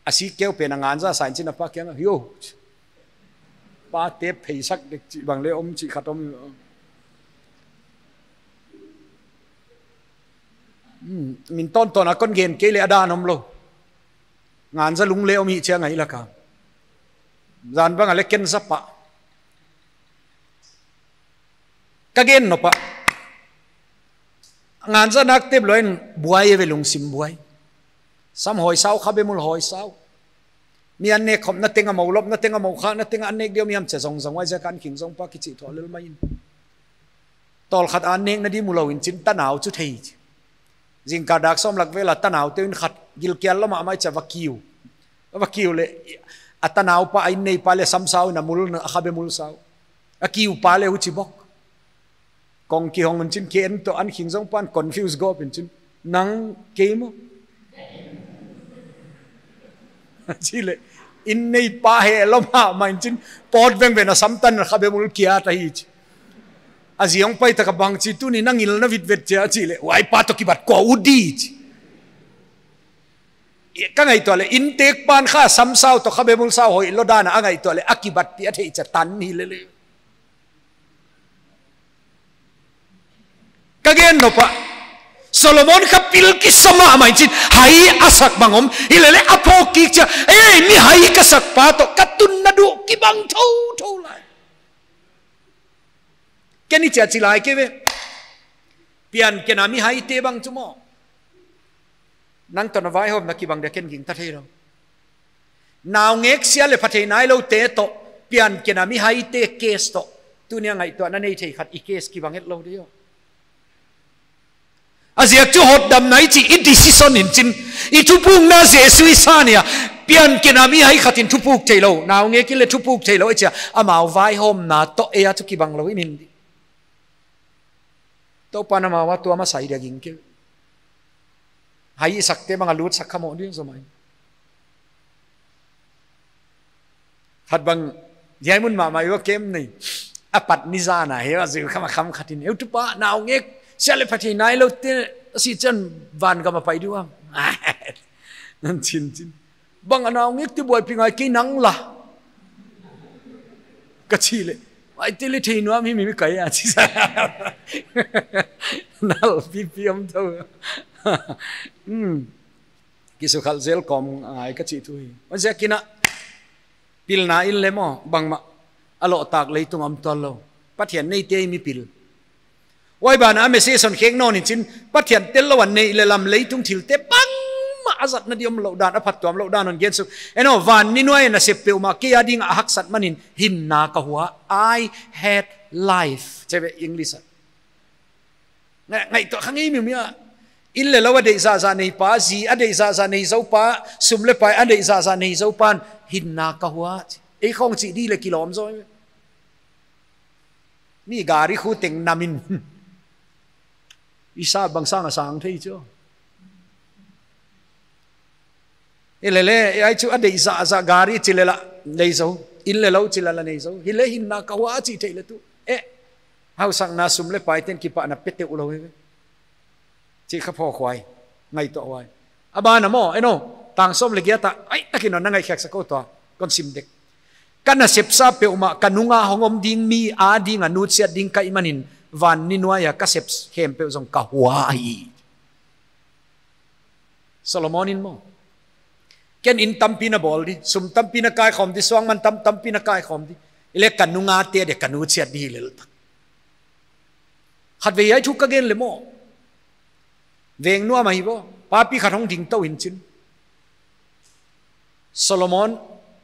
a si keu pen a nganza sa in chin a pa kiang a, yo. Pa te pheisak dek chih bang le om chih khat om. Hmm, min ton ton a kon gen kei le a dan om lou. Nganza lung le om hi chia ngai la ka. Zan bang a le ken za pa. Ka gen nop a. Nganza nak tep lou in buai e ve lungsim buai. Sam hoi sau kha be mul hoi sau. Mi an nek khop na teng a mo lop na teng a mo kha na teng a an nek diam hiam chia zong zong uai zia kan khing zong pa kichi tho lel mai in. Tol khat an nek na di mu lou in chin tanau chu thei chi. Zingkal dak sawm lak vela tanau te in khat gilkial lama mai chia va kiu. Va kiu le a tanau pa a in nei pa le sam sau in a mul na a kha be mul sau. A kiu pa le huchi bok. Kong kihong un chin ke en to an khing zong pan confuse gop in chin. Nang kei mo? Chi le. In nei pa he loma mai in chin. Pot veng veng a sam tan kha be mul kia ta hi chi. A ziong pai ta ka bang chi tuni nang il na vit vet chia chi le. Uai pa to kibat ko u di chi. Ka ngaihtuah le, in tek pan kha sam sau to kha be mul sau hoih lou dan a ngaihtuah le, a kibatpih a theih chia tan hi lele. Ka gen nop a, Solomon kha pil kisa mahmah in chin, hai a sak bang om, hi lele a phawk kik chia, ei, mi hai ka sak pa to, ka tunna duh kibang thouthou lai. Ken i chia chi lai ke ve. Pian ken a mi hai te bang chu maw. Nang to na vaihawmna kibang dia ken gingta thei lou. Naungek sia le pha thei nai lou te to, pian ken a mi hai te case to. Tunia ngaihtuahna nei thei khat i case kibang et lou dia. A ziak chu hotdamna i chi i decision in chin. I thupukna Jesu i sa nia. Pian ken a mi hai khat in thupuk thei lou. Naungek in le thupuk thei lou i chia. Amau vaihawmna to e a chu kibang lou in in di. Toupa'n amau a tuam a sai dia ging ke. Hai i sak te bang a lut sak kha mo ding zomai. Khat bang, hiai mun mahmah i va kem nei. A pat ni zan a, he va zui kham a kham khat in. Eu tu pa, naungek, sia le pha thei nai lou te, si chan van gam a pai diu am. Nan chin chin. Bang a naungek te buaipih ngai kei nang la. Ka chi le. Ai te le thei nuam hi mi mi kai a chi sa. Nal pipi om thou. Hmm. Kisukhal zel kawm ngai ka chih thu hi. Huaiziakin a pilna in le maw, bangmah a lohtak leitung om tuan lou. Pathian neite i mi pil. Huai ban a message hon khek nawn in chin, Pathian tel lou a neih le lam leitung thilte bangmah a zatna di om lou dan, a phattuam lou dan hon gen suk. Eno, van ni nuai a nasep peuhmah kei a ding a haksat manin hinna ka hua. I hate life. Chi ve English a. Ngai, ngaihtuah kha ngei miau miau. In le lou a deih zahzah nei pa, zi a deih zahzah nei zou pa, sum le pai a deih zahzah nei zou pa'n hinna ka hua. Ei khong chih di le kilawm zaw. Mi gari khu teng nam in. I sa bang sang a sang thei chu. I le le, ai chu a deih zahzah gari chi le la nei zou. In le lou chi le la nei zou. Hi le hinna ka hua chi thei le tu. Eh, hausakna sum le pai ten kipahna pe teuh lou hi. Chi kha pho khuai. Ngaihtuah huai. A ban a maw, eno, tang sawm le giat a, ai, takin hon na ngaihkhiak sak kou tua. Kon sim dek. Ka nasepsa peuhmah, ka nung a hong om ding mi a ding a nutsiat ding ka hih manin, van ni nuai a ka sep khempeuh zong ka hua hi. Solomon in maw. Ken in tampi na bawl di, sum tampi na kaikhawm di, suangman tam, tampi na kaikhawm di. I le ka nung a te de ka nutsiat di lel tak. Khatvei hiai thu ka gen le maw. Veng nuam ahi baw, papi khat hong ding tou in chin. Solomon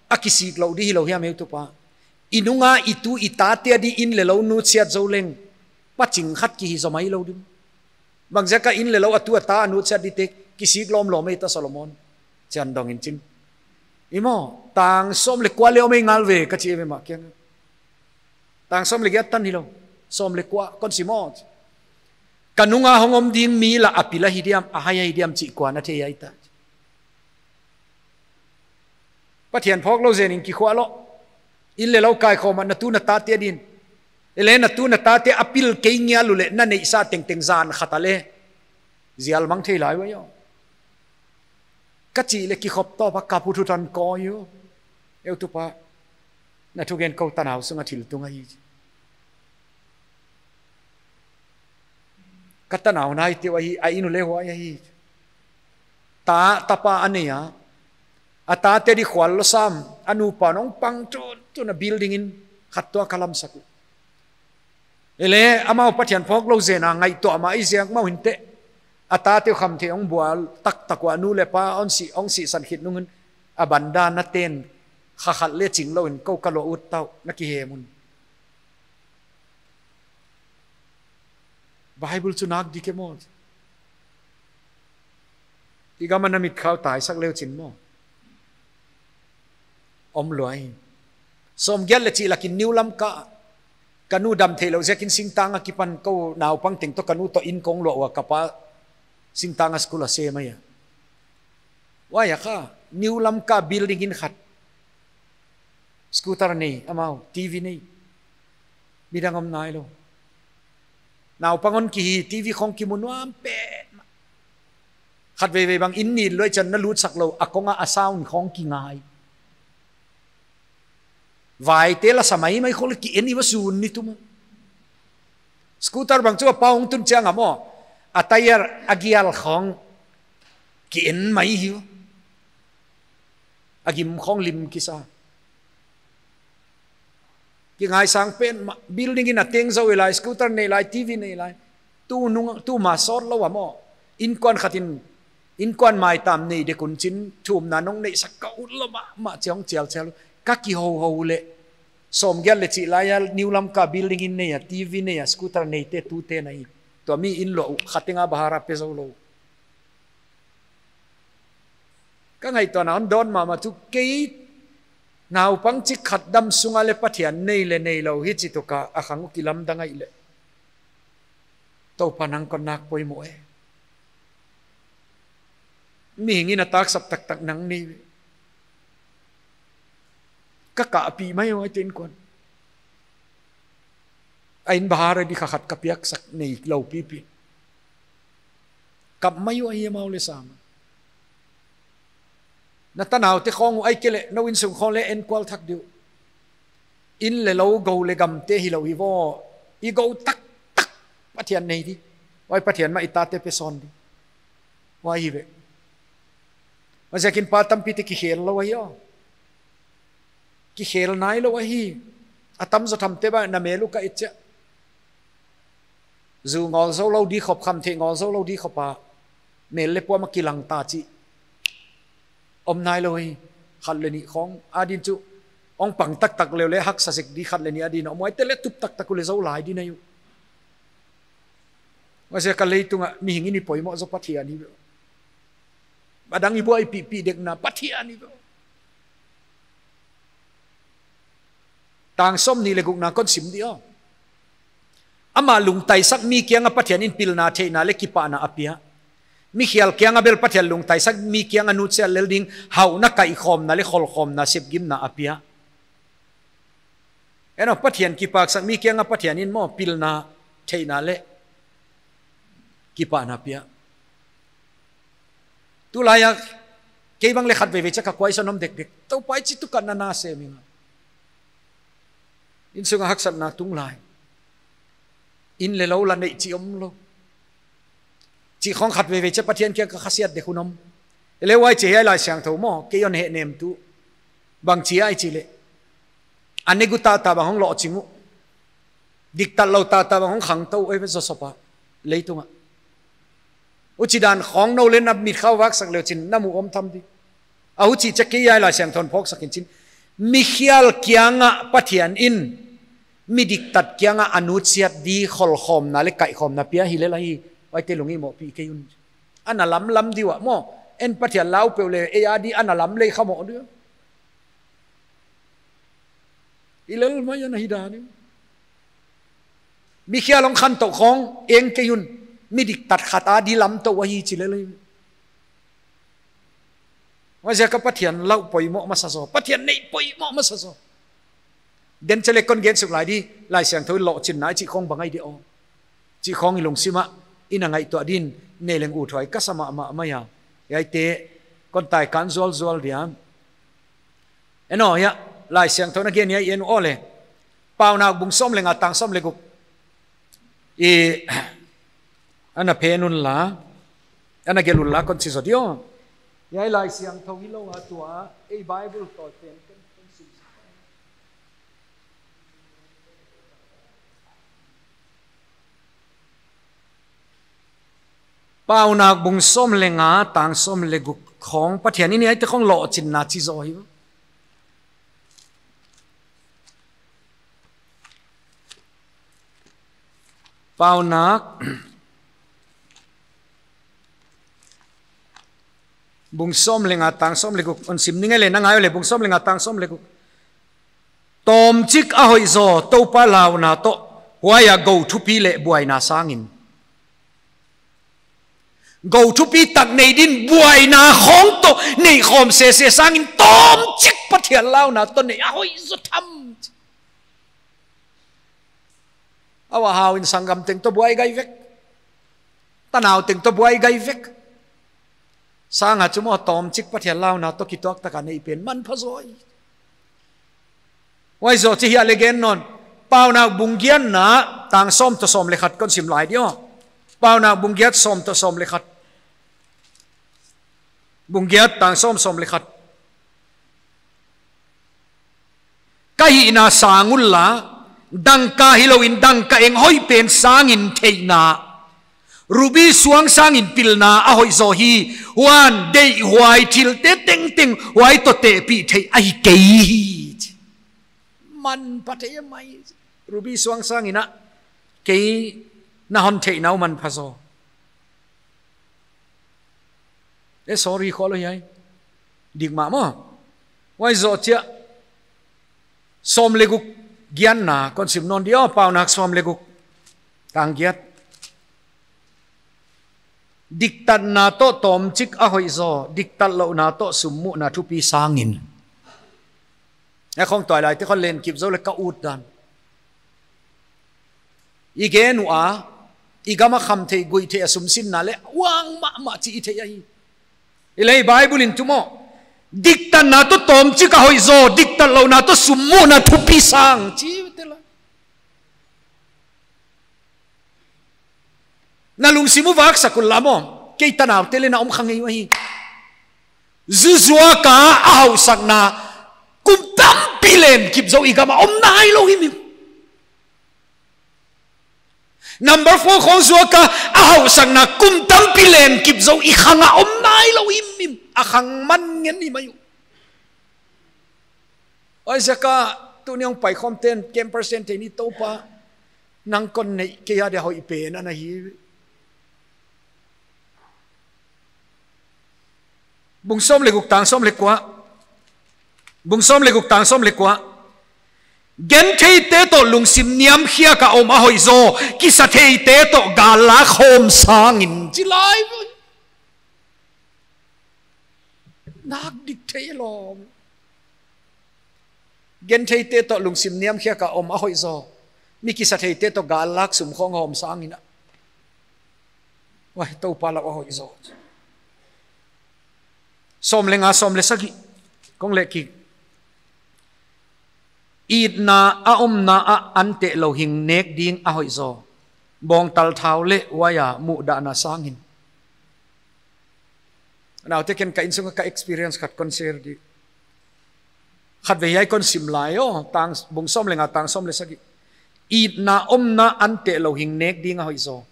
a kisik lou di hilou hiam heutupa. I nung a i tu i tate a di in le lou nutsiat zou leng. Paching khat ki hi zomai lou di. Bangziak a in le lou a tu a ta a nutsiat di te kisik lawmlawm ei ta Solomon. Chian dong in chin. I maw, tang sawm le kua le om ei ngal ve ka chi ve mah kiang. Tang sawm le giat tan hilou. Sawm leh kua kon sim aw. Ka nunga hong om ding mi lah a pil ahi diam, a hai ahi diam chih kua na thei ahi ta. Pathian phawk lou zen in kikhual lou. Inn leh lou kaikhawm a na tu na tate din. Ei leh na tu na tate a pil kei ngial uleh na neihsa tengteng zan khat a leh zial mang thei lai ua aw. Ka chih leh kikhop tawp a ka pu thu tan ko yu. Eu tupa, na thugen kou tanau sunga thil tung ahi. Ka tanau nai teu ahi, a inn uh leh huai ahi. Ta, tapa a nei a. A tate di khual lou sam, a nupa nong pang tu, tu na building inn khat tua ka lamsak uh. Ei leh, amau Pathian phawk lou zen a ngaihtuah mah i ziak mah uh hinteh. A tate uh khamtheih hong bual taktak ua, nu leh pa hong si, hong sihsan khit nung un. A banda na ten, kha khat leh ching lou in kou ka lou ut tau, na kihem un. Bible chu nak di ke maw. I gam a na mit khau taisak leu chin maw. Om lua hi. Sawmgiat leh chih lak in New Lamka. Ka nu dam theih lou ziak in singtang a kipan kou naupang teng toh ka nu toh inn kong luah ua ka pa singtang a school a sem ahi a. Huai a kha, New Lamka building inn khat. Scooter nei, amau, T V nei. Midang om nai lou. Naupang hon kihi, T V khong kimu nuam petmah. Khatveivei bang inn nin lou ei chan na lutsak lou, a kong a a sound khong kingai. Vaite la sa maimai khong leh ki en i va sun ni tu maw. Scooter bang chu a pau hong tun chiang a maw. A tyre a gial khong ki en mai hi ua. A gim khong lim kisa. Kingaisang petmah, building inn a teng zou lai, scooter nei lai, T V nei lai. Tu nung, tu ma sawt lou a maw. Innkuan khat in, innkuan maitam nei dek un chin, thumna nong neihsak ka ut lou mahmah chi hong chial chial. Ka kihou hou leh. Sawmgiat leh chih lai a New Lamka building inn nei a, T V nei a, scooter neite tute na hi. Tua mi inn luah uh, kha teng a bahar a pe zou lou. Ka ngaihtuahna hon dawn mahmah chu kei naupang chik khat dam sunga leh Pathian nei leh nei lou hi chi tuk a a khang uh kilamdang ahi leh. Toupa nang kon nak poimoh e. Mihing in a taksap taktak nang nei ve. Ka kah a pi mai huai te innkuan. A inn bahar a di kha khat ka piaksak nei lou pipi. Kap mai uh ahi amau leh sam. Na tanaute khong uh ahihkeileh, nou innsung khong leh en kual thak di uh. Inn leh lou gou leh gamte hilou hi vaw. I gou taktak Pathian nei di. Huai Pathian mah i tate pe sawn di. Huai hi ve. Huaiziakin pa tampite kikhel lou ahi aw. Kikhel nai lou ahi. A tamzaw thamte bang na mel uh ka et chiah. Zu ngol zou lou di khop, khamtheih ngol zou lou di khop a. Mel leh puam a kilang ta chih. Om nai lou hi. Khat leh nih khong. A din chu. Hong pang taktak leu leh haksa zek di khat leh nih a din. Om huaite leh tup taktak uleh zou lai di na uh. Huaiziak a leitung a mihing in i poimoh zaw Pathian hi ve. Adang i buaipihpih dekna Pathian hi ve. Tang sawmnih leh gukna kon sim di aw. Amah lungtaisak mi kianga Pathian in pilna, theihna leh kipahna a pia. Mikhial kianga bel Pathian lungtaisak mi kianga nutsiat lel ding hauhna, kaihkhawmna leh kholkhawmna, sepgimna a pia. En aw, Pathian kipaksak mi kianga Pathian in maw pilna, theihna leh kipahna pia. Tulai a kei bang leh khatveivei chiah ka kuai sa nom dekdek. Toupa, i chih tu ka na na sem ing a. Innsung a haksatna tung lai. Inn leh lou lah neih chih om lou. Chih khong khatveivei chiah Pathian kiang ka khasiat dek hun om. Ei leh huai chih hiai Laisiangthou maw, kei hon hehnem tu. Bang chi ai chih leh. A negu tahtah bang hong lohching uh. Diktat lou tahtah bang hong khangtou uh ei ve zaw sop a. Leitung a. Huchidan khong nou leh na mit khau vaksak leu chin na mu om tham di. A huchi chiah kei hiai Laisiangthou in phawksak in chin. Mikhial kianga Pathian in. Mi diktat kianga a nutsiat di kholkhawmna leh kaihkhawmna pia hi lel ahi. Huaite lung i mohpih kei un. A na lamlam di ua maw. En Pathian lau peuh leh ei a di a na lam lei kha moh di ua. I lel mai a na hi dan di. Mi khial hong khantou khong eng kei un, mi diktat khat a di lamtou ahi chi lel hi. Huaiziak a Pathian lau poimoh masa zaw, Pathian neih poimoh masa zaw. Den cheleh kon gen suk lai di, Laisiangthou lohchinna chih khong bang ahi di aw. Chih khong i lungsim ah i na ngaihtuah din, nei leng uthuai ka sa mahmah mai a. Hiaite kon taikan zualzual dia. En aw, hiai Laisiangthou na gen hiai en aw le. Paunak bung sawm leh nga tang sawm leh guk. I, ana phen un la, ana gelh un la kon chi zaw di aw. Hiai Laisiangthou hilou a tua, ei Bible tawiten kan, kan sim. Paunak bung sawm leh nga tang sawm leh guk khong, Pathian in hiaite khong lohchinna chi zaw hi. Paunak bung sawm leh nga tang sawm leh guk, hon sim ning ei le, na ngai aw le, bung sawm leh nga tang sawm leh guk. Tawmchik a hoih zaw, Toupa launa toh, huai a gou thupi leh buaina sangin. Gou thupi tak nei din buaina khong toh neih khawm sese sangin tawmchik Pathian launa toh neih a hoih zaw tham. A va hau in sanggam teng toh buai gai vek. Tanau teng toh buai gai vek. Sang a chu maw tawmchik Pathian launa toh kituak taka neih pen manpha zaw hi. Huai zoh chih hiai leh gen nawn. Paunak bung giatna tang sawm toh sawm leh khat kon sim lai di aw. Paunak bung giat sawm toh sawm leh khat. Bung giat tang sawm sawm leh khat. Ka hihna sang un la, dangka hilou in dangka eng hoih pen sangin theihna. Ruby suang sangin pilna a hoih zaw hi, huan deihhuai thilte tengteng huai toh tehpih theih ahi kei hi. Manpha thei mai. Ruby suang sangin a, kei na hon theihna uh manpha zaw. Eh, sorry, kholo hiai. Dik mahmah. Huai zoh chiah. Sawm leh guk giatna, kon sim nawn di aw, Paunak sawm leh guk. Tang giat. Diktatna toh tawmchik a hoih zaw, diktatlouhna toh summuhna thupi sangin. Eh, khong tuailaite khong len kip zou leh ka ut dan. I gen ua, i gam a khamtheih guihtheih a sumsinna leh uang mahmah chih i theih ahi. Hileh Bible in tu maw, diktatna toh tawmchik a hoih zaw, diktatlouhna toh summuhna thupi sang chi te la. Na lungsim uh vaksak un la maw, kei tanaute leh na om kha ngei uh ahi. Zu zuak a a hausakna kum tampi len kip zou i gam a om nailou himhim. Number four khong zuak a a hausakna kum tampi len kip zou i khang a om nailou himhim. A khang man ngen hi mai uh. Huaiziak a tuni hong paikhawmte'n campers te'n thei ni, Toupa, nang kon neih kei a dia hoih pen ana hi. Bung sawm leh guk tang sawm leh kua. Bung sawm leh guk tang sawm leh kua. Gentheite toh lungsim niamkhiak a om a hoih zaw, kisatheite toh gal lak khawm sangin chi lai. Nak dik thei lou. Gentheite toh lungsim niamkhiak a om a hoih zaw, mi kisatheite toh gal lak sum khawng hawm sangin a. Wai, Toupa lau a hoih zaw. Sawm leh nga, sawm leh sagih. Kong leh kik. Itna a omna ah antehlou hing nek ding a hoih zaw, bawngtal thau leh uai a muhdahna sangin. Naute, ken ka innsung a ka experience khat kon share di. Khatvei hiai kon sim lai aw, tang, bung sawm leh nga tang sawm leh sagih. Itna omna antehlou hing nek ding a hoih zaw,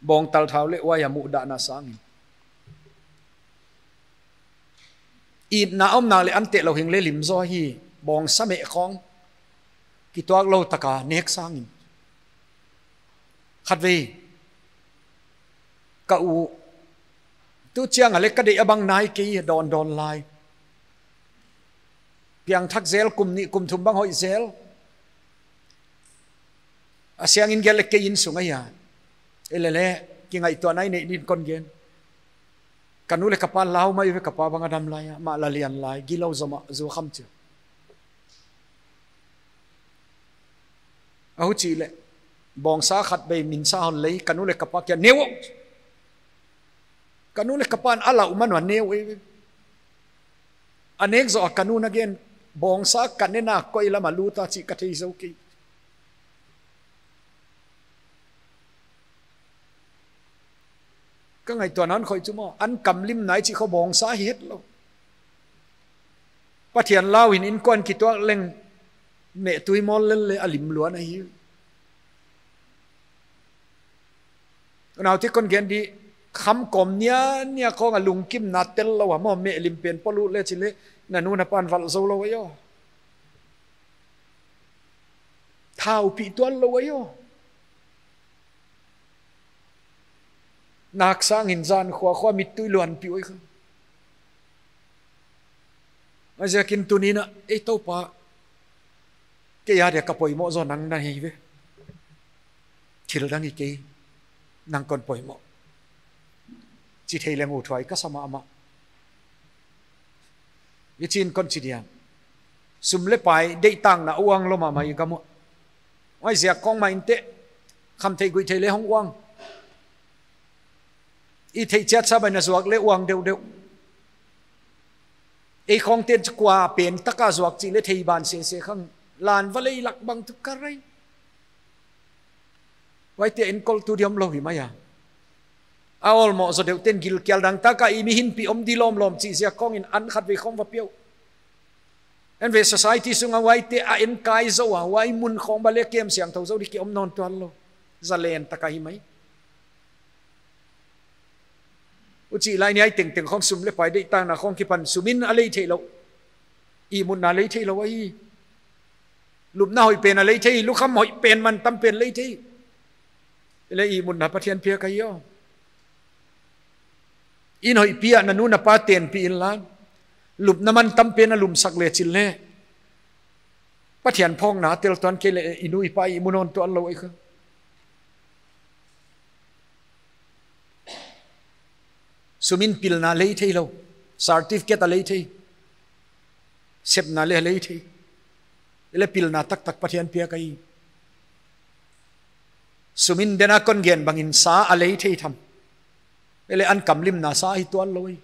bawngtal thau leh uai a muhdahna sangin. Itna omna leh antehlou hing leh lim zaw hi, bawngsa meh khawng. Kituaklou taka nek sangin. Khatvei. Ka u. Tu chiang a leh ka deih a bang nai kei dawndawn lai. Piangthak zel, kum nih kum thum bang hoih zel. A siangin gel le kei innsung ahi a. Ei le le, kingaihtuahna i neih din kon gen. Ka nu le ka pa lau mai ve, ka pa bang a dam lai a, mah la lian lai, gilou zomah zu kham chia. A huchih le, bawngsa khat bei minsa hon lei, ka nu le ka pa kia neu. Ka nu le ka pa'n a lau man ua neu ei ve. A nek zoh a ka nu'n a gen, bawngsa ka ne na koi lam a lut a chih ka thei zou kei. Ka ngaihtuahna in khoih chu maw, an kam lim nai chih khong bawngsa hi hetlou. Pathian lau in innkuan kituak leng meh tui mawl lel le a lim luan ahi. Unaute kon gen di, kham kawm nia nia khong a lungkimna tel lou a maw, meh lim pen polu le chi le, na nu na pa'n valh zou lou ahi aw. Thaupih tuan lou ahi aw. Nak sangin zan khua khua mittui luanpih uh ahi kha. Huaiziakin tuni'n a, ei Toupa, kei a dia ka poimoh zaw nang na hi ve. Thil dang hi kei, nang kon poimoh. Chi thei leng uthuai ka sa mahmah. Hichi'n kon chi dia. Sum le pai, deihtakna uang lou mahmah i gam uh. Huaiziak khong mah inteh, khamtheih guihtheih le hong uang. I theih chiat sa bai na zuak le uang deuhdeuh. Ei khongte'n chu kua pen taka zuak chih le thei ban sese khang. Lan va lei lak bang tu ka rai. Huaite enkol tu diam lou hi mai a. A awlmoh zaw deuhte'n gilkial dangtak a i mihinpih om di lawmlawm chih ziak khongin an khatvei khong va pia uh. En ve society sung a huaite a enkai zou a, huai mun khong bang le kem siangthou zou di ki om nawn tuan lou. Zalen taka hi mai. Huchih lai ni a i tengteng khong sum le pai deihtakna khong kipan sumin a lei theilou. Ihmutna lei theilou ahi. Lupna hoih pen a lei thei, lukham hoih pen mantam pen lei thei. Le ihmutna Pathian piak ahi aw. Inn hoihpi a na nu na pa tenpih inla, lupna mantam pen a lumsak le chih le, Pathian phawkna tel tuan kei le i nu i pa ihmu nawn tuan lou ahi kha. Sumin pilna lei theilou, certificate a lei thei, sepna le a lei thei. Ei le pilna taktak Pathian piak ahi. Sumin den a kon gen bangin sa a lei thei tham. Ei le an kamlimna sa hi tuan lou ahi.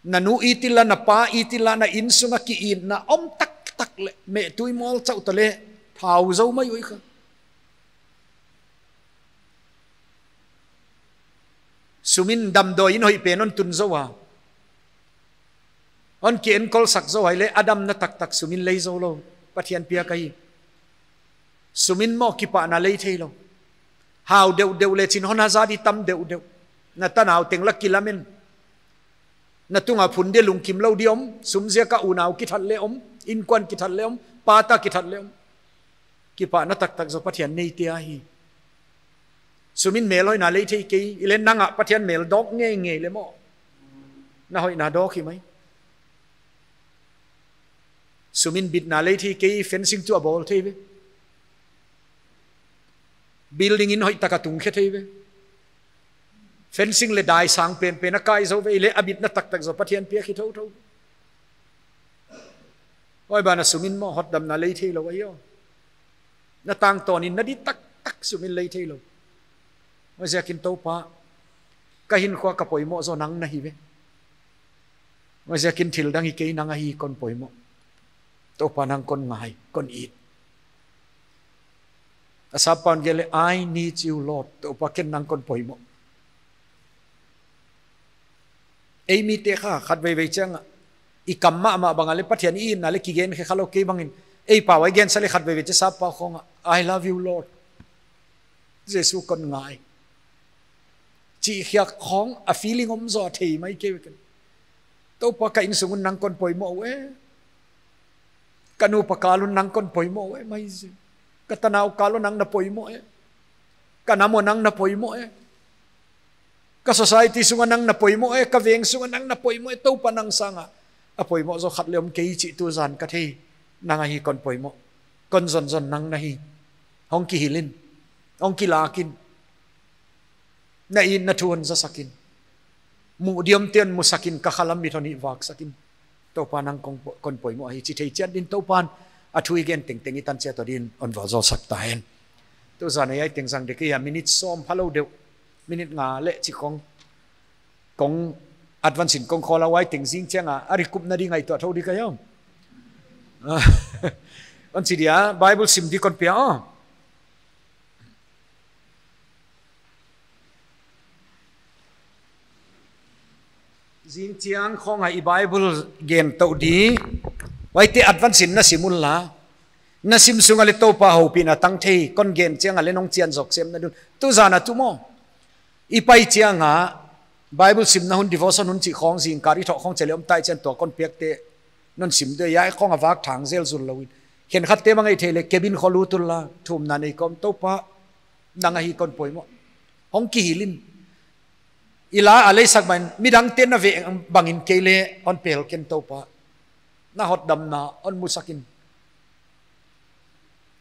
Na nu i tila, na pa i tila, na innsung a ki-itna om taktak le, meh tui mawl chauh ta le, thau zou mai uh ahi kha. Sumin damdawi inn hoih pen hon tun zou a, hon ki enkol sak zou a, ei le a damna taktak sumin lei zou lou. Pathian piak ahi. Sumin maw kipahna lei theilou. Hau deuhdeuh le chin hon haza di tam deuhdeuh. Na tanau teng la kilamen. Na tunga phun dia lungkim lou di om, sum ziak a unau kithat le om, innkuan kithat le om, pata kithat le om. Kipahna taktak zaw Pathian neite ahi. Sumin melhoihna lei thei kei, ei le nang a Pathian mel dawk ngeingei le maw. Na hoihna dawk hi mai. Sumin bitna lei thei kei, fencing chu a bawl thei ve. Building inn hoih taka tung khe thei ve. Fencing le dai sang penpen a kai zou ve, ei le a bitna taktak zaw Pathian piak hi thouthou. Huai ban a sumin maw hotdamna lei theilou ahi aw. Na tangtawnin na di taktak sumin lei theilou. Huaiziakin Toupa, ka hinkhua ka poimoh zaw nang na hi ve. Huaiziakin thil dang hi kei, nang ahi kon poimoh. Toupa nang kon ngai, kon it. A sappa'n gen le, "I need you, Lord." Toupa ken nang kon poimoh. Ei mite kha khatveivei chiang a, i kam mahmah bang a le Pathian i itna le kigen khe khalou kei bangin, ei pau a i gensa le khatveivei chiang sappau khong a, "I love you, Lord." Jesu kon ngai. Chih khiak khong a feeling om zaw thei mai kei ve ken. Toupa ka innsung un nang kon poimoh uh e. Ka nupa kal un nang kon poimoh uh e, mai zi. Ka tanau kal un nang na poimoh e. Ka nam un nang na poimoh e. Ka society sung a nang na poimoh e, ka veng sung a nang na poimoh e, Toupa nang sang a. A poimoh zaw khat le om kei chih tu zan ka thei, nang ahi kon poimoh. Kon zonzon nang na hi. Hong kihilin. Hong kilakin. Na itna thu hon zasakin. Muh diam ten musakin, ka khalam mit hon hih vaksakin. Toupa nang kon po-, kon poimoh hi chi thei chiat din Toupan a thu i gen tengteng i tan chiat dingin hon vualzawl sak ta hen. Tuzan a hiai teng zang dek hi a, minute sawm pha lou deuh. Minute nga leh chi kong. Kong advance in kong khawl a, huai teng zing chiang a, a rikupna di ngaihtuah thou di ka hiam. Hon chi dia, Bible sim di kon pia aw. Zing chiang khong a i Bible gen tou di. Huaite advance in na sim un la. Na sim sung a leh Toupa houpihna tang thei, kon gen chiang a leh nong chian zawk semna ding. Tuzan a tu maw. I pai chiang a, Bible simna hun, devotion hun chih khong zingkal i thoh khong cheleh om tai chiang tua kon piakte. Non sim deuh, hiai khong a vak thang zel zul lou in. Khenkhatte bang ei thei leh, cabin khong lut un la, thumna nei kawm Toupa. Nang ahi kon poimoh. Hong kihilin. I la a leisak bangin, midangte na veh bangin kei leh, hon pel ken Toupa. Na hotdamna, hon musakin.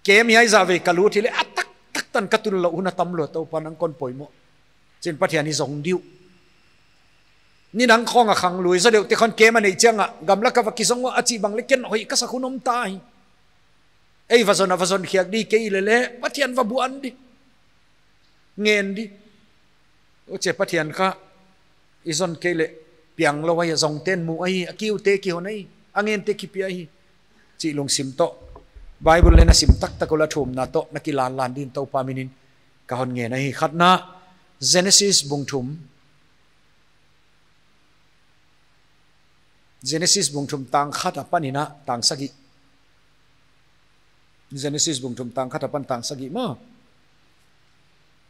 Kem hiai zah vei ka lut hileh, a taktak tan ka tun lou hun a tam lou Toupa nang kon poimoh. Chin Pathian i zong di uh. Nidang khong a khang lui zaw deuh te khong kem a neih chiang a, gamlak a va kizong ua a chih bang leh ken hoih ka sak hun om ta hi. Ei va zon a va zon khiak di kei leh leh, Pathian va buan di. Ngen di. Huchi a Pathian kha, i zon kei leh piang lou ahi, a zongten mu ahi, a kiute kihon ahi, a ngente kipia ahi. Chih lungsim toh. Bible leh na sim taktak un la thumna toh, na kilanlan din Toupa minin ka hon ngen ahi. Khatna, Genesis bung thum. Genesis bung thum tang khat apan in a tang sagih. Genesis bung thum tang khat apan tang sagih maw.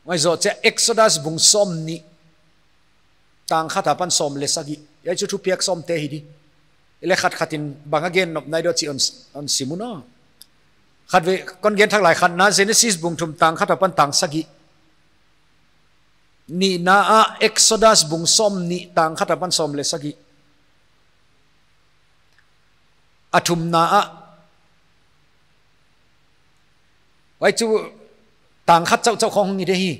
Huai zoh chiah Exodus bung sawmnih tang khat apan sawm leh sagih. Hiai chu thupiak sawmte hi di. Ileh khat khat in bang a gen nop nai diam chih hon, hon sim un aw. Khatvei kon gen thak lai, khatna Genesis bung thum tang khat apan tang sagih. Nihna ah Exodus bung sawmnih tang khat apan sawm leh sagih. A thumna ah. Huai chu tang khat chauhchauh khong hi di hi.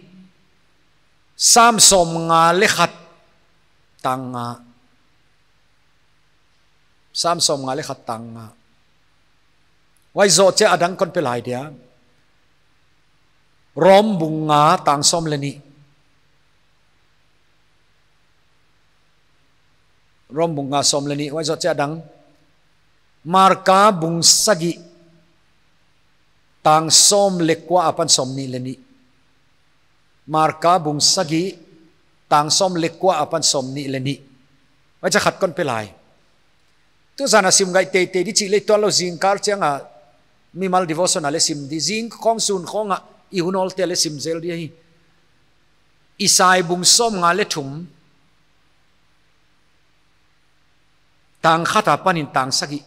Sam sawmnga leh khat tang nga. Sam sawmnga leh khat tang nga. Huai zoh chiah a dang kon pe lai dia. Rom bung nga tang sawm leh nih. Rom bung nga sawm leh nih, huai zoh chiah a dang. Marka bung sagih tang sawm leh kua apan sawmnih leh nih. Marka bung sagih tang sawm leh kua apan sawmnih leh nih. Huai chiah khat kon pe lai. Tuzan a sim ngai teitei di chih leh tuan lou, zingkal chiang a mimal devotion a leh sim di, zing khong sun khong a i hun awlte leh sim zel di ahi. Isai bung sawmnga leh thum tang khat apan in tang sagih.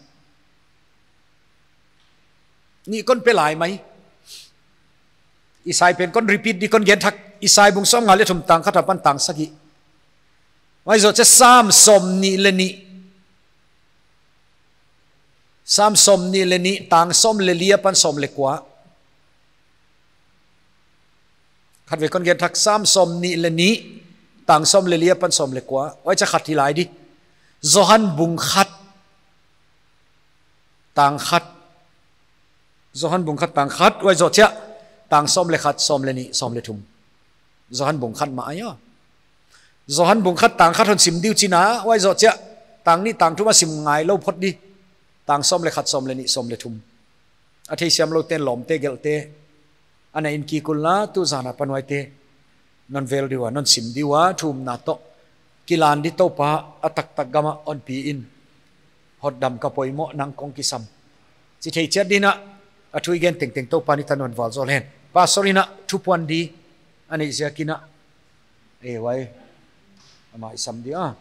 Nih kon pe lai mai. Isai pen kon repeat di, kon gen thak. Isai bung sawmnga leh thum tang khat apan tang sagih. Huai zoh chiah Sam sawmnih leh nih. Sam sawmnih leh nih tang sawm leh li apan sawm leh kua. Khatvei kon gen thak, Sam sawmnih leh nih tang sawm leh li apan sawm leh kua. Huai chiah khat hi lai di. Johan bung khat tang khat. Johan bung khat tang khat, huai zoh chiah tang sawm leh khat, sawm leh nih, sawm leh thum. Johan bung khat mah ahi a. Johan bung khat tang khat hon sim di uh chihna, huai zoh chiah tang nih tang thum a sim ngai lou phot di. Tang sawm leh khat, sawm leh nih, sawm leh thum. A theisiam lou ten lawmte gelhte ana en kik un la, tuzan apan huaite non vel di ua, non sim di ua, thumna toh. Kilan di, Toupa a taktak gam ah hon pi in. Hotdam, ka poimoh, nang kong kisam. Chi thei chiat dingin a thu i gen tengteng Toupa'n i tan hon vualzawl hen. Pastor in a thupuan di a neih ziakin a. Eh, huai. Amah i sam di a.